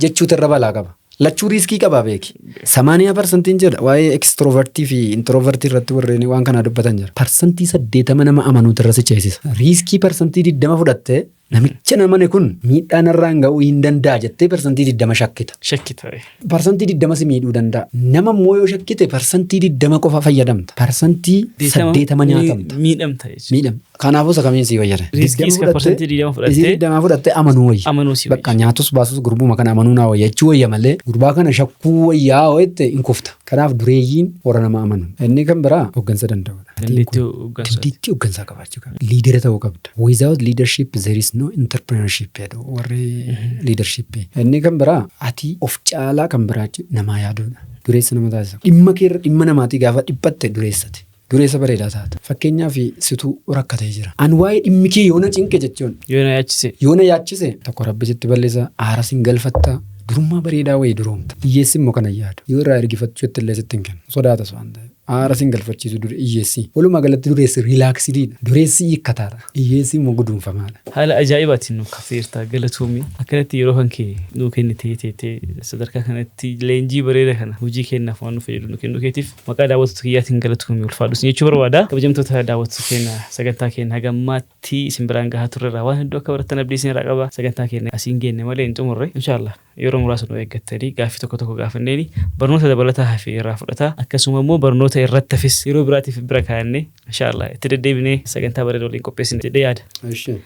jechuutu irra balaa qaba. Lachuu risk qabaa beeki. 80%iin jedha waa'ee extrovert fi introvert irratti warreen waan kanaa dubbatan jira. 80% nama amanuutu irra si ceesisa. Risk 20% fudhattee namicha namane kun miidhaan irraan ga'uu hin danda'a jettee 20% shakkita. Shakkita. 20% si miidhuu danda'a. Nama immoo yoo shakkite 20% qofa fayyadamta. 80% nyaatamta. Miidhamta jechuudha. Miidhama. Kanaafuu isa kamiin sii fayyada? Risk isa 20% fudhattee 20 fudhattee amanuu wayya. Amanuu si wayya. Bakka nyaatus baasus gurbuma kana amanuu naa wayya jechuu wayya malee gurbaa kana shakkuu wayyaa wayette hin kufta. Kanaaf dureeyyiin warra nama amanu. Inni kan biraa hooggansa danda'udha. Dandeettii hooggansaati. Dandeettii hooggansaa qabaachuu qabda. Leader ta'uu qabda. Without leadership there is no entrepreneurship jedhu warri leadership. Inni kan biraa ati of caalaa kan biraa namaa yaaduudha. Dureessa nama taasisa. Dhimma keerra dhimma namaatii gaafa dhiphatte dureessati. Dureessa bareedaa taata. Fakkeenyaaf situ rakkatee jira. An waa'ee dhimmi kee yoona cinqe jechuun. Yoo na yaachise. Yoo na yaachise tokko Rabbi sitti bal'isa, aara sin galfatta, durummaa bareedaa wayii duroomta. Hiyyeessi immoo kana yaadu. Yoo irraa ergifachuu illee sitti hin kennu. Sodaata waan ta'eef. Aara sin galfachiisu dure hiyyeessi. Walumaa galatti dureessi relaxediidha. Dureessi hiikkataadha. Hiyyeessi immoo guduunfamaadha. Haala ajaa'ibaatiin nu kafeerta, galatoomii. Akkanatti yeroo kan kee nuu kennitee teetee sadarkaa kanatti leenjii bareeda kana hojii kennaaf waan nu fayyadu nu kennuu keetiif maqaa daawwattoota kiyyaatiin galatoomii, ulfaadhus jechuu barbaada. Kabajamtoota daawwattoota keenya, sagantaa keenya hagammaatti isin biraan gahaa turreerra, waan hedduu akka barattan abdii isin irraa qaba. Sagantaa keenya asiin geenne malee hin xumurre. Inshaallah yeroo muraasa nu eeggattanii gaaffii tokko tokko gaafanneeni barnoota dabalataa hafe irraa fudhata. Akkasuma immoo barnoota Wantoota irratti hafis yeroo biraatiif bira kaa'annee, inshaallah, itti deddeebinee sagantaa bareeda waliin qopheessine jedhee yaada.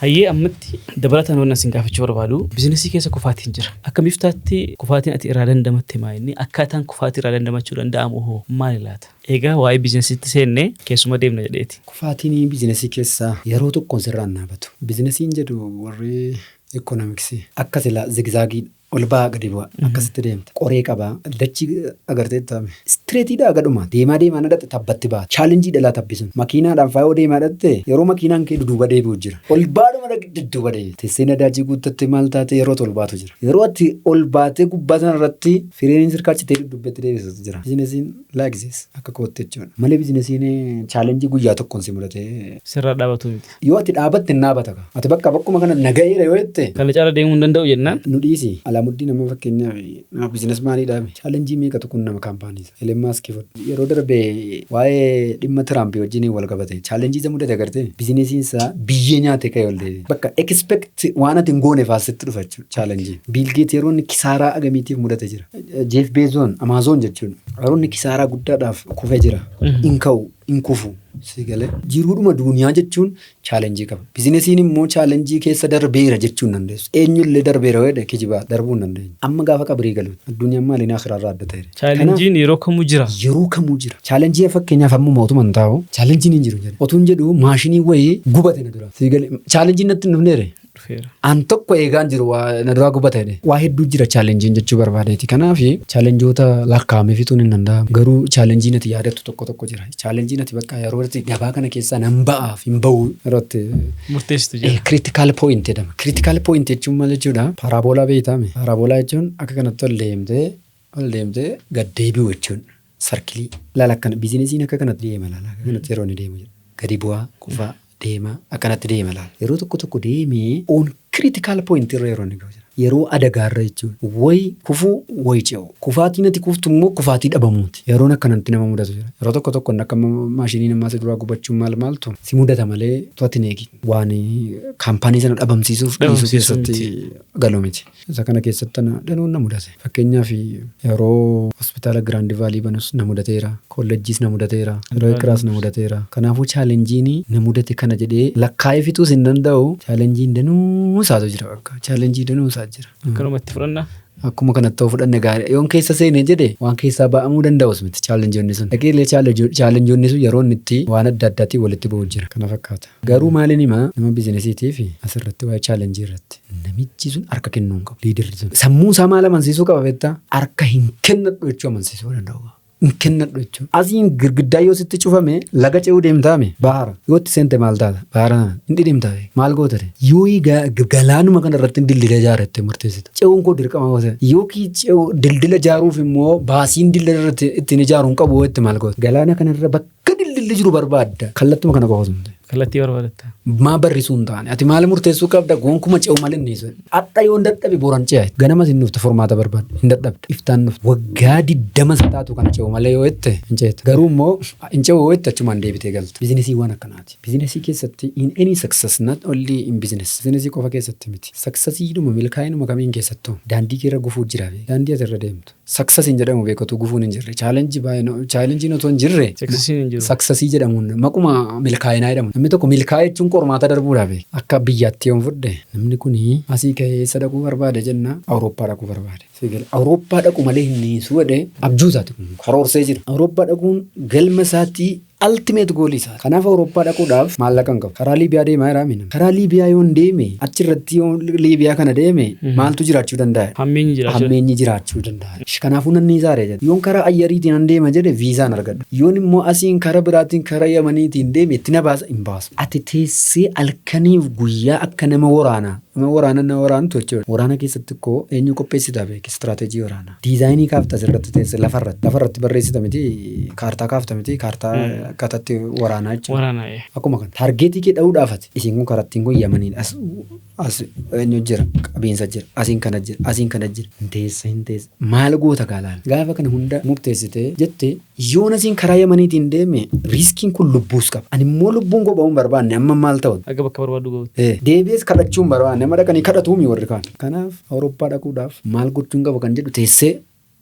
Hayyee, ammatti dabalataan waan isin gaafachuu barbaadu, business keessa kufaatiin jira. Akka Miftaatti kufaatiin ati irraa dandamatte maa inni? Akkaataan kufaatii irraa dandamachuu danda'amu hoo maali laata? Egaa waa'ee businessitti seennee keessuma deemna jedheeti. Kufaatiin business keessaa yeroo tokkoon sirraan dhaabatu. Businessiin jedhu warri economics akka silaa zigzag ol ba'aa gadi bu'a, akkasitti deemta. Qoree qabaa, dachii agartee taa'ame. Straightiidhaa gadhuma deemaa deemaa na dhatte tabbatti ba'a. Challenge dhalaa tabbisuun. Makiinaadhaan faayoo deemaa dhatte, yeroo makiinaan kee duduuba deebi'u jira. Ol baadhuma dudduuba deebi'e. Teessee nadaajii guuttattee maal taate, yeroo ol baatu jira. Yeroo ati ol baatee gubbaa sana irratti fireeniin sirkaachitee dudduubbatti deebisutu jira. Businessiin like this akka kootti jechuudha. Malee businessiin challenge guyyaa tokkoon si mudatee. Sirraa dhaabatu miti. Yoo ati dhaabatte hin dhaabata. Ati bakka bakkuma kana naga'eera yoo jette. Kana caala deemuu hin danda'u jennaan. Nu dhiisi. Alaamuddin nama fakkeenyaaf nama business maniidhaame. Challenge meeqatu kun nama company isa. Elon Musk fudhu. Yeroo darbe waa'ee dhimma Trump wajjin wal qabate. Challenge isa mudate agartee, businessiin isaa biyyee nyaate ka'e ol deebi'e. Bakka expect waan ati hin goone faasitti dhufa jechuudha challenge. Bill Gates yeroo inni kisaaraa agamiitiif mudate jira. Jeff Bezos, Amazon jechuudha. Yeroo inni kisaaraa guddaadhaaf kufee jira. Hin ka'u, hin kufu. Si galee, jiruudhuma duuniyaa jechuun challenge qaba. Businessiin immoo challenge keessa darbeera jechuu hin dandeessu. Eenyullee darbeera yoo jedhe kijibaa, darbuu hin dandeenyu. Amma gaafa qabrii galu addunyaan maaliin akiraarraa adda ta'e. Challengeiin yeroo kamuu jira. Yeroo kamuu jira. Challenge fakkeenyaaf amma mootummaa hin taa'u, challengeiin hin jiru jedhe. Otuun jedhu maashinii wayii gubate na dura. Si galee, challengeiin natti hin dhufneere. Dhufeera. An tokko eegaan jiru waa na duraa gubate jedhe. Waa hedduu jira challengeiin jechuu barbaadeeti. Kanaaf challengeoota lakkaa'amee fixuun hin danda'amu. Garuu challengeiin ati yaadattu tokko tokko jira. Challengeiin ati bakka yeroo itti gabaa kana keessaa nan ba'aaf hin ba'u yeroo itti Murteessitu jira. Critical point jedhama. Critical point jechuun maal jechuudha? Parabola beektaame. Parabola jechuun akka kanatti ol deemtee ol deemtee gad deebi'u jechuudha. Circle. Laala, akkana businessiin akka kanatti deema, laala, akka kanatti yeroo inni deemu jira. Gadi bu'aa, kufaa, deemaa, akkanatti deema, laala. Yeroo tokko tokko deemee on critical point irra yeroo inni gahu jira. Yeroo adagaarra jechuudha. Wayi kufuu, wayi ce'u. Kufaatiin ati kuftu immoo kufaatii dhabamuuti. Yeroon akkanatti nama mudatu jira. Yeroo tokko tokko akka maashinii namaa si duraa gubachuun maal maaltu si mudata malee to'ati hin eegin. Waan company sana dhabamsiisuuf dhiisuu Dhabamsiisuu keessatti galu miti. Isa kana keessatti danuun na mudate. Fakkeenyaaf yeroo hospitaala Grand Valley banus na mudateera. Kolleejjiis na mudateera. Yeroo Iqiraas na mudateera. Kanaafuu challengeiin na mudate kana jedhee lakkaa'ee fixuus hin danda'u. Challengeiin danuu isaatu jira bakka. Challenge danuu isaatu jira. Akkanumatti fudhannaa. Akkuma kanatti ta'uu fudhanne gaarii. Yoon keessa seene jedhe, waan keessaa ba'amuu danda'us miti challengeonni sun. Dhaqeellee challengeonni sun yeroo inni itti waan adda addaatiin walitti bu'u jira. Kana fakkaata. Garuu maaliin himaa nama businessiitii fi asirratti waa'ee challenge irratti namichi sun harka kennuu hin qabu. Leaderri sun. Sammuu isaa maal amansiisuu qaba beektaa? Harka hin kennadhu jechuu amansiisuu danda'u. Hin kennadhu jechuudha. Asiin girgiddaa yoo sitti cufame, laga ce'uu deemtaame bahara. Yoo itti seente maal taata? Bahara hin dhidhimtaa, maal goota? Yoo galaanuma kana irratti dildila ijaarratte murteessita. Ce'uun koo dirqama goota. Yookiin ce'uu dildila ijaaruuf immoo baasiin dildila irratti ittiin ijaaruun qabu itti maal goota? Galaana kanarra bakka dildilli jiru barbaadda. Kallattuma kana qofa osoo hin ta'in. Kallattii barbaadatta. Maa barrisuu hin taane, ati maal murteessuu qabda? Gonkuma ce'u malee hin dhiisu. Hadha yoo hin dadhabe boran ce'a. Ganama sin dhufte, furmaata barbaadde hin dadhabde. Iftaan dhufte, waggaa 20 isa taatu kana ce'u malee yoo jette hin ce'eta. Garuu immoo hin ce'u yoo jette, achumaan deebitee galta. Business waan akkanaati. Business keessatti, in any success, not only in business. Business qofa keessatti miti. Successiidhuma, milkaa'inuma kamiin keessattuu daandii keerra gufuu jira. Daandii ati irra deemtu. Success hin jedhamu beekatu gufuun hin jirre. Challenge baay'ee, challengeiin otoo hin jirre. Successiin hin jiru. Success jedhamuun maquma milkaa'inaa jedhamu. Namni tokko milkaa'e jechuun qormaata darbuudhaaf akka biyyaatti yoon fudhe, namni kun asii ka'ee eessa dhaquu barbaade jenna, Awurooppaa dhaquu barbaade. Awurooppaa dhaqu malee hin dhiisuu jedhee abjuu isaati kun karoorsee jira. Awurooppaa dhaquun galma isaatii, ultimate goal isaa. Kanaaf Awurooppaa dhaquudhaaf maallaqa hin qabu. Karaa Liibiyaa deemaa jira mina. Karaa Liibiyaa yoon deeme, achirratti yoon Liibiyaa kana deeme, maaltu jiraachuu danda'a? Hammeenyi jiraachuu. Hammeenyi jiraachuu danda'a. Kanaafuu nanni isaa jedhe. Yoon karaa ayyariitiin an deema jedhe, viizaan argadha. Yoon immoo asiin karaa biraatiin karaa Yamaniitiin deeme, itti na baasa hin baasu. Ati teessee halkaniif guyyaa akka nama waraanaa. Nama waraana nama waraantu jechuudha. Waraana keessatti koo eenyu qopheessitaa beeki strategy waraanaa. Design kaafta asirratti teessee lafarratti. Lafarratti barreessita miti, kaartaa kaafta miti, kaartaa akkaataatti waraanaa jechuudha. Waraanaa. Akkuma kana target kee dha'uudhaaf ati isiin kun karattiin kun Yamaniidha. As as eenyu jira, qabiinsa jira, asiin kana jira, asiin kana jira, hin teessa, hin teessa, maal goota gaalaan gaafa kana hunda murteessitee jette, yoon asiin karaa Yamaniitiin deeme riskiin kun lubbuus qaba, ani immoo lubbuun koo ba'uu hin barbaanne, amma maal ta'u? Akka bakka barbaadu gahuutti. Deebi'ees kadhachuu hin barbaanne, nama dhaqanii kadhatuumi warri kaan. Kanaaf Awurooppaa dhaquudhaaf maal gochuun qaba kan jedhu teessee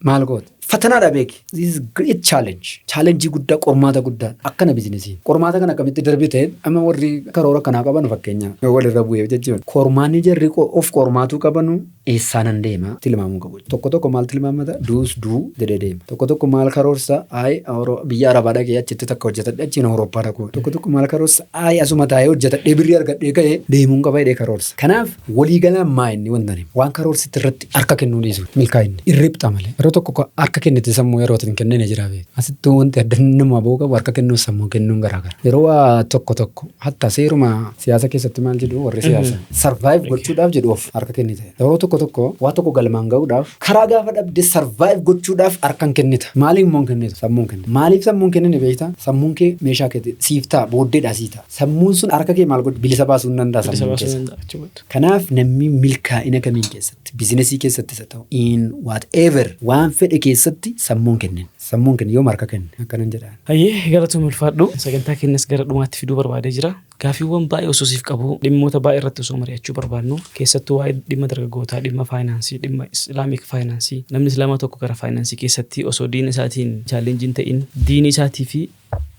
maal goota? Fatanaadha beeki. This is great challenge. Challenge guddaa, qormaata guddaa. Akkana biizinesiin. Qormaata kana akkamitti darbi ta'e, amma warri karoora kanaa qaban, fakkeenyaaf, walirra bu'ee jechuudha. Qormaanni jarri of qormaatuu qabanu, eessaanan deema tilmaamuu qabu. Tokko tokko maal tilmaamata? Duus duu jedhee deema. Tokko tokko maal karoorsa? Ayi, biyya Arabaa dhaqee achitti takka hojjetadhe, achiin Awurooppaa dhaquu. Tokko tokko maal karoorsa? Ayi, asuma taa'ee hojjetadhee birrii argadhee ka'ee deemuun qaba jedhee karoorsa. Kanaaf waliigalaan maa inni wanta waan karoorsitti irratti harka kennuu dhiisu milkaa'inni irribxa malee. Yeroo tokko harka kennite, sammuu yeroo hin kennine jira beeku. Asitti wanti adda nama ba'uu qabu, harka kennuu sammuu kennuun garaagara. Yeroo waa tokko tokko hatta seeruma siyaasa keessatti maal jedhu warri siyaasa? Survive gochuudhaaf jedhu, of harka kennite. Yeroo tokko tokko waa tokko galmaan ga'uudhaaf karaa gaafa dhabde, survive gochuudhaaf harka hin kennita. Maaliif immoo hin kennitu? Sammuun kennita. Maaliif sammuun kennine beektaa? Sammuun kee meeshaa keeti siif ta'a, booddeedhaa sii ta'a. Sammuun sun harka kee maal godhu? Bilisa baasuu hin danda'a Bilisa sammuun baasuu keessa. Danda'a jechuudha. Kanaaf namni milkaa'ina kamiin keessatti, biizinesii keessattis haa ta'u, in whatever, waan fedhe keessatti sammuun kennin. Sammuun kennin, yoom harka kenne akkanan jedhaan. Hayyee, galatoom, ulfaadhu. Sagantaa keenyas gara dhumaatti fiduu barbaadee jira. Gaaffiiwwan baay'ee osoo siif qabu, dhimmoota baay'ee irratti osoo mari'achuu barbaadnu, keessattuu waa'ee dhimma dargaggootaa, dhimma faayinaansii, dhimma Islamic faayinaansii, namni islaamaa tokko gara faayinaansii keessatti osoo diina isaatiin challengeiin ta'in, diini isaatii fi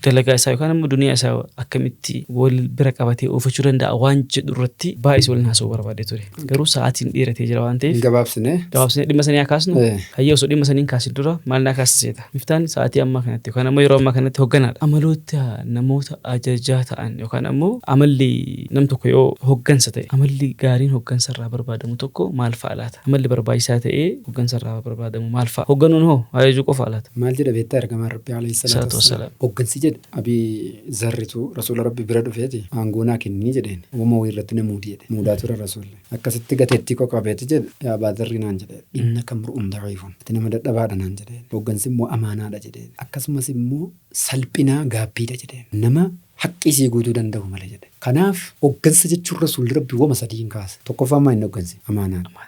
dalagaa isaa yookaan immoo duniyaa isaa akkamitti wal bira qabatee oofachuu danda'a waan jedhu irratti baay'ee waliin haasa'uu barbaadee ture. Garuu sa'aatiin dheeratee jira waan ta'eef Hin gabaabsine. Gabaabsinee dhimma sanii haa kaasnu. Hayyee, osoo dhimma sanii hin kaasin dura maal naa kaasiseeta? Miftaan sa'aatii ammaa kanatti yookaan ammoo yeroo ammaa kanatti hogganaadha. Amaloota namoota ajajaa ta'an yookaan ammoo amalli nam tokko yoo hoggansa ta'e, amalli gaariin hoggansa irraa barbaadamu tokko maal fa'a laata? Amalli barbaachisaa ta'ee hoggansa irraa barbaadamu maal fa'a? Hogganuun hoo ajajuu qofa laata? Maal jedha beektaa ergamaan Rabbii alayhi salaatu Salaatu wassalaam? wassalaam. Hoggansi jedhe, Abii Zarritu rasuula Rabbi bira dhufeeti, aangoo naa kennii jedheen. Uumama wayii irratti na muudi jedhe. Muudaa ture rasuulli. Akkasitti gateettii koo qabeeti jedhe. Yaa Abaa Zarri naan jedhe. Innaka imru'un da'iifun. Ati nama dadhabaadha naan jedheen. Hoggansi immoo amaanaadha jedheen. Akkasumas immoo salphinaa gaabbiidha jedheen. Nama haqqii sii guutuu danda'u malee jedhe. Kanaaf hoggansa jechuun rasuulli Rabbi wama sadiin kaase. Tokkoffaan maa inni hoggansi? Amaanaadha.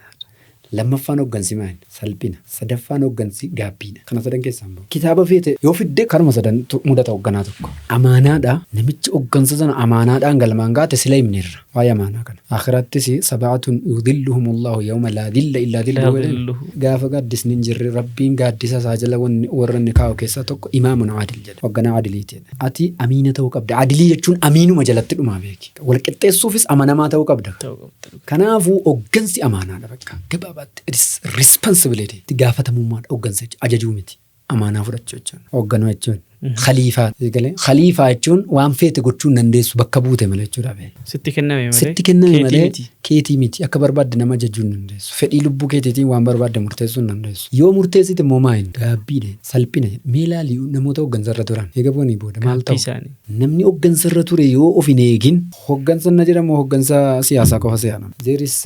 Lammaffaan hoggansi maali? Salphina. Sadaffaan hoggansi gaabbiidha. Kana sadan keessaa hin bahu. Kitaaba feete yoo fidde, kanuma sadantu mudata hogganaa tokko. Amaanaadha. Namichi hoggansa sana amaanaadhaan galmaan gaate, sila himneerra. Waa'ee amaanaa kana. Akhirattis sab'atun yudhilluhumullahu yawma laa dhilla illaa dhilluhu Laa jedheen. dhilluhu. Gaafa gaaddisni hin jirre Rabbiin gaaddisa isaa jala warra inni kaa'u keessaa tokko imaamun adil jedhe. Hogganaa adiliiti jedhe. Ati amiina ta'uu qabda. Adilii jechuun amiinuma jalatti dhumaa beeki. Wal qixxeessuufis amanamaa ta'uu qabda. Ta'uu qabda. Kanaafuu hoggansi amaanaadha bakka. Gabaabaatti it is responsibility. Itti gaafatamummaadha hoggansa jechuun, ajajuu miti. Amaanaa fudhachuu jechuun. Hoogganuu jechuun. Khaliifaa. Galee khaliifaa jechuun waan feete gochuu hin dandeessu, bakka buute malee jechuudha beeki. Sitti kenname malee. Sitti kenname keetii malee miti. Keetii miti. Akka barbaadde nama ajajuu hin dandeessu. Fedhii lubbuu keetiitiin waan barbaadde murteessuu hin dandeessu. Yoo murteessite immoo maa hin gaabbiidha, salphina. Mee ilaali, namoota hooggansarra turan eega bu'anii booda maal Gaabbii ta'u? isaanii. Namni hooggansarra ture yoo of hin eegin, hooggansa na jedhamu hooggansa siyaasaa qofa se'ana. There is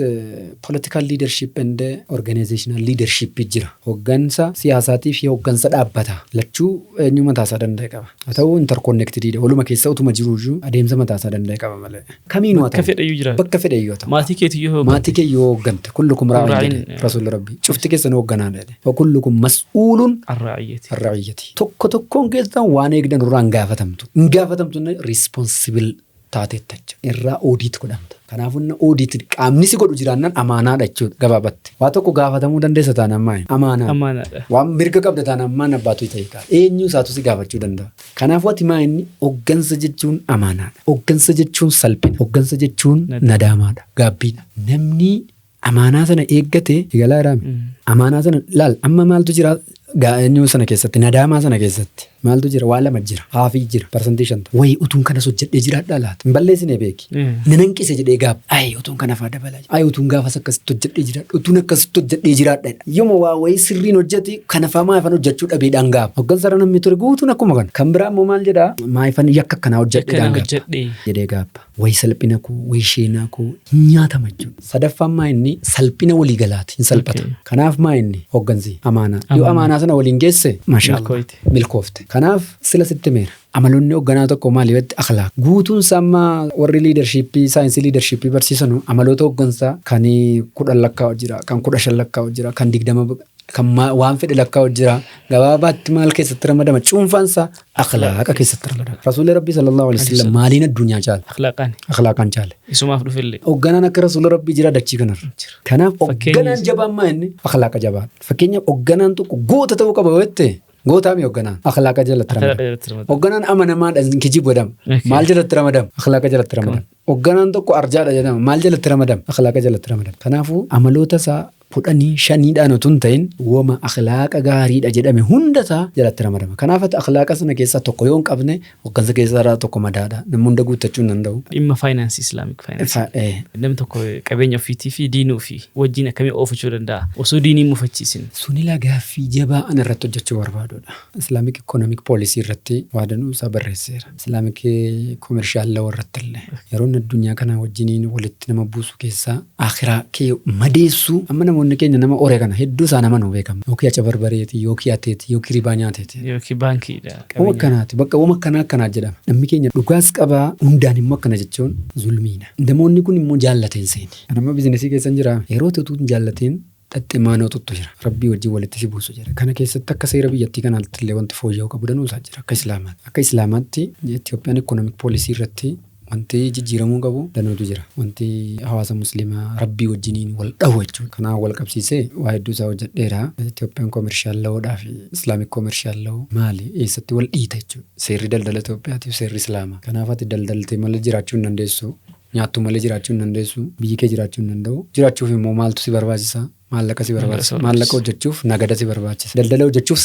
political leadership and organizational leadership jira. Hooggansa siyaasaatii fi hooggansa dhaabbataa. Lachuu eenyu mataasaa danda'e qaba. Haa ta'u, interconnected, waluma keessa utuma jiruyyuu adeemsa mataasaa danda'e qaba malee. Kamiinuu haa Bakka ta'u. fedhayyuu jiraatu. Bakka fedhayyuu haa ta'u. Maatii keetiyyuu hooggante. Maatii kee yoo hooggante, kullukum raa'in Raa'in, jedhe rasuulli Rabbii. Cufti keessan hoogganaa jedhe. Wa kullukum mas'uulun An raa'iyyati. An ra'iyyati. Tokko tokkoon keessan waan eegdan irraa hin gaafatamtu. Hin gaafatamtu, responsible taateetta jechuudha. Irraa audit godhamta. Kanaafuu inni audit qaamni si godhu jiraannaan amaanaadha jechuudha gabaabatti. Waa tokko gaafatamuu dandeessa taanaan maali? Amaanaa. Amaanaadha. Waan mirga qabda taanaan maan abbaatu ta'e kaa. Eenyu isaatu si gaafachuu danda'a. Kanaafuu ati maa inni hoggansa jechuun amaanaadha. Hoggansa jechuun salphina. Hoggansa jechuun nadaamaadha. Gaabbiidha. Namni amaanaa sana eeggate egalaa jiraame. Amaanaa sana laal, amma maaltu jira? Eenyu sana keessatti, nadaamaa sana keessatti maaltu jira? Waa lama jira. Haafii jira, 50%. Wayi, utuun kanas hojjedhee jiraadhaa laata? Hin balleessine beeki. Nan hanqise jedhee gaaf. Ayi, utuun kana faa dabalaa. Ayi, utuun gaafas akkasitti hojjedhee jiraadha. Utuun akkasitti hojjedhee jiraadha. Yooma waa wayii sirriin hojjete, kana faa maafan hojjechuu dhabeedhaan gaaf. Hoggansa namni ture guutuun akkuma kana. Kan biraa immoo maal jedhaa? Maafan yakka akkanaa Akkana hojjedheedhaan gaaffa. hojjedhee. Jedhee gaabba. Wayi salphina koo, wayi sheenaa koo, nyaatama jechuudha. Sadaffaan maa inni salphina walii galaati. Hin salphata. Kanaaf maa inni hoggansi amaanaa. Yoo amaanaa sana waliin geesse, maashaa Allah. Milkooyte. Milkoofte. Kanaaf sila sitti meera. Amaloonni hogganaa tokko maali yoo jette, akhlaaq. Guutuun isaa amma warri leadershipii, saayinsii leadershipii barsiisanu, amaloota hoggansaa kan 10 lakkaa'u jira, kan 15 lakkaa'u jira, kan 20. Kan waan fedhe lakkaa'u jira. Gabaabaatti maal keessatti ramadama? Cuunfaansaa akhlaaqa keessatti ramadama. Rasuulli Rabbii sallallahu alaihi wasallam maaliin addunyaa caala? Akhlaaqaan. Akhlaaqaan caale. Isumaaf dhufellee. Hoogganaan akka rasuula Rabbii jira dachii kanarra. Kanaaf hoogganaan jabaan maa inni? Akhlaaqa jabaan. Fakkeenyaaf hoogganaan tokko goota ta'uu qaba yoo jette gootaami hoogganaan. Akhlaaqa jalatti ramadama. Hoogganaan amanamaadha kijibu jedhama. Maal jalatti ramadama? Akhlaaqa jalatti ramadama. Hoogganaan tokko arjaadha jedhama. Maal jalatti ramadama? Akhlaaqa jalatti ramadama. Kanaafuu amaloota isaa 10 5dhaan utuu hin ta'in wama akhlaaqa gaariidha jedhame hunda isaa jalatti ramadama. Kanaaf ati akhlaaqa sana keessaa tokko yoo hin qabne hooggansa keessaa irraa tokko madaadha. Namni hunda guuttachuu hin danda'u. Dhimma faayinaansii Islamic finance. Namni tokko qabeenya ofiitii fi diinii ofii wajjin akkamii oofachuu danda'a? Osoo diinii hin mufachiisin. Sunilaa gaaffii jabaa ana irratti hojjechuu barbaadudha. Islamic economic policy irratti waa danuu isaa barreesseera. Islamic commercial law irratti illee. Yeroo inni addunyaa kanaa wajjiniin walitti nama buusu keessaa akhiraa kee madeessuu amma namoonni keenya nama ore kana hedduu isaa nama nu beekama. Yookiin aca barbareeti, yookiin ateeti, yookiin ribaa nyaateeti. Yookiin baankiidha. Wama akkanaati. Bakka wama akkanaa akkanaa jedhama. Namni keenya dhugaas qabaa hundaan immoo akkana jechuun zulmiidha. Namoonni kun immoo jaallateen seeni. Ani amma bizinesii keessan jira. Yeroo utuu hin jaallateen xaxximaanoo tuttu jira. Rabbii wajjin walitti si buusu jira. Kana keessatti akka seera biyyattii kanaatti illee wanti fooyya'uu qabu danuu isaa jira. Akka Islaamaatti. Akka Islaamaatti Itoophiyaan economic policy irratti wanti jijjiiramuu qabu danuutu jira. Wanti hawaasa musliimaa rabbii wajjiniin wal dhahu jechuudha. Kanaan wal qabsiisee waa hedduu isaa hojjedheera. Itoophiyaan commercial lawdhaa fi Islamic commercial law maali? Eessatti wal dhiita jechuudha. Seerri daldala Itoophiyaatiif seerri Islaamaa. Kanaaf ati daldaltee malee jiraachuu hin dandeessu. Nyaattu malee jiraachuu hin dandeessu. Biyyi kee jiraachuu hin danda'u. Jiraachuuf immoo maaltu si barbaachisa? Maallaqa si barbaachisa. Maallaqa hojjechuuf nagada si barbaachisa. Daldala hojjechuuf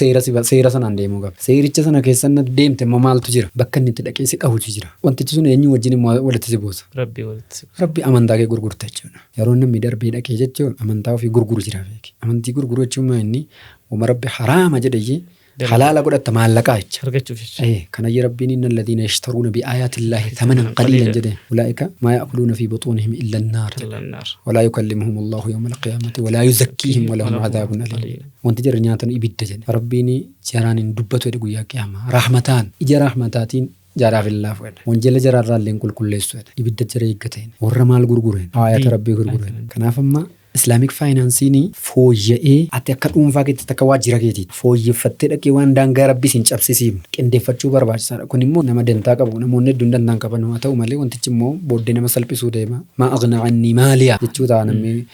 seera sanaan deemuu qaba. Seericha sana keessa deemte immoo maaltu jira? Bakka inni itti dhaqee si dhahutu jira. Wantichi sun eenyu wajjin immoo walitti si buusa? Rabbii walitti si buusa. Rabbi amantaa kee gurgurta jechuudha. Yeroo namni darbee dhaqee jechuun amantaa ofii gurguru jira beeki. Amantii gurguru jechuun maa inni wama rabbi haraama jedhe halaala godhatta maallaqaa jecha. Argachuuf jecha. Kanayya Rabbiin inna alladhiina yashtaruuna bi aayaatillaahi thamanan qaliilan jedhe ulaa'ika maa ya'kuluuna fi buxuunihim illa annaar jedhe. Walaa yukallimuhum Allahu yawma alqiyaamati walaa yuzakkiihim walahum adhaabun aliim. Wanti jarri nyaatan ibidda jedhe. Rabbiin jaraan hin dubbatu jedhe guyyaa qiyaamaa. Rahmataan ija rahmataatiin jaraaf hin laafu jedhe. Wanjala jaraarraa illee hin qulqulleessu jedhe. Ibidda jara eeggate. Warra maal gurgureen? Aayata Rabbii gurgureen. Kanaaf amma Islamic finance'n fooyya'ee ati akka dhuunfaa keetitti akka waajjira keetiitti fooyyeffattee dhaqee waan daangaa Rabbii sin cabsisiifne qindeeffachuu barbaachisaadha. Kun immoo nama dantaa qabu namoonni hedduun dantaa hin qaban haa ta'u malee wantichi immoo booddee nama salphisuu deema. Maa aghnaa annii maaliyaa jechuu ta'a namni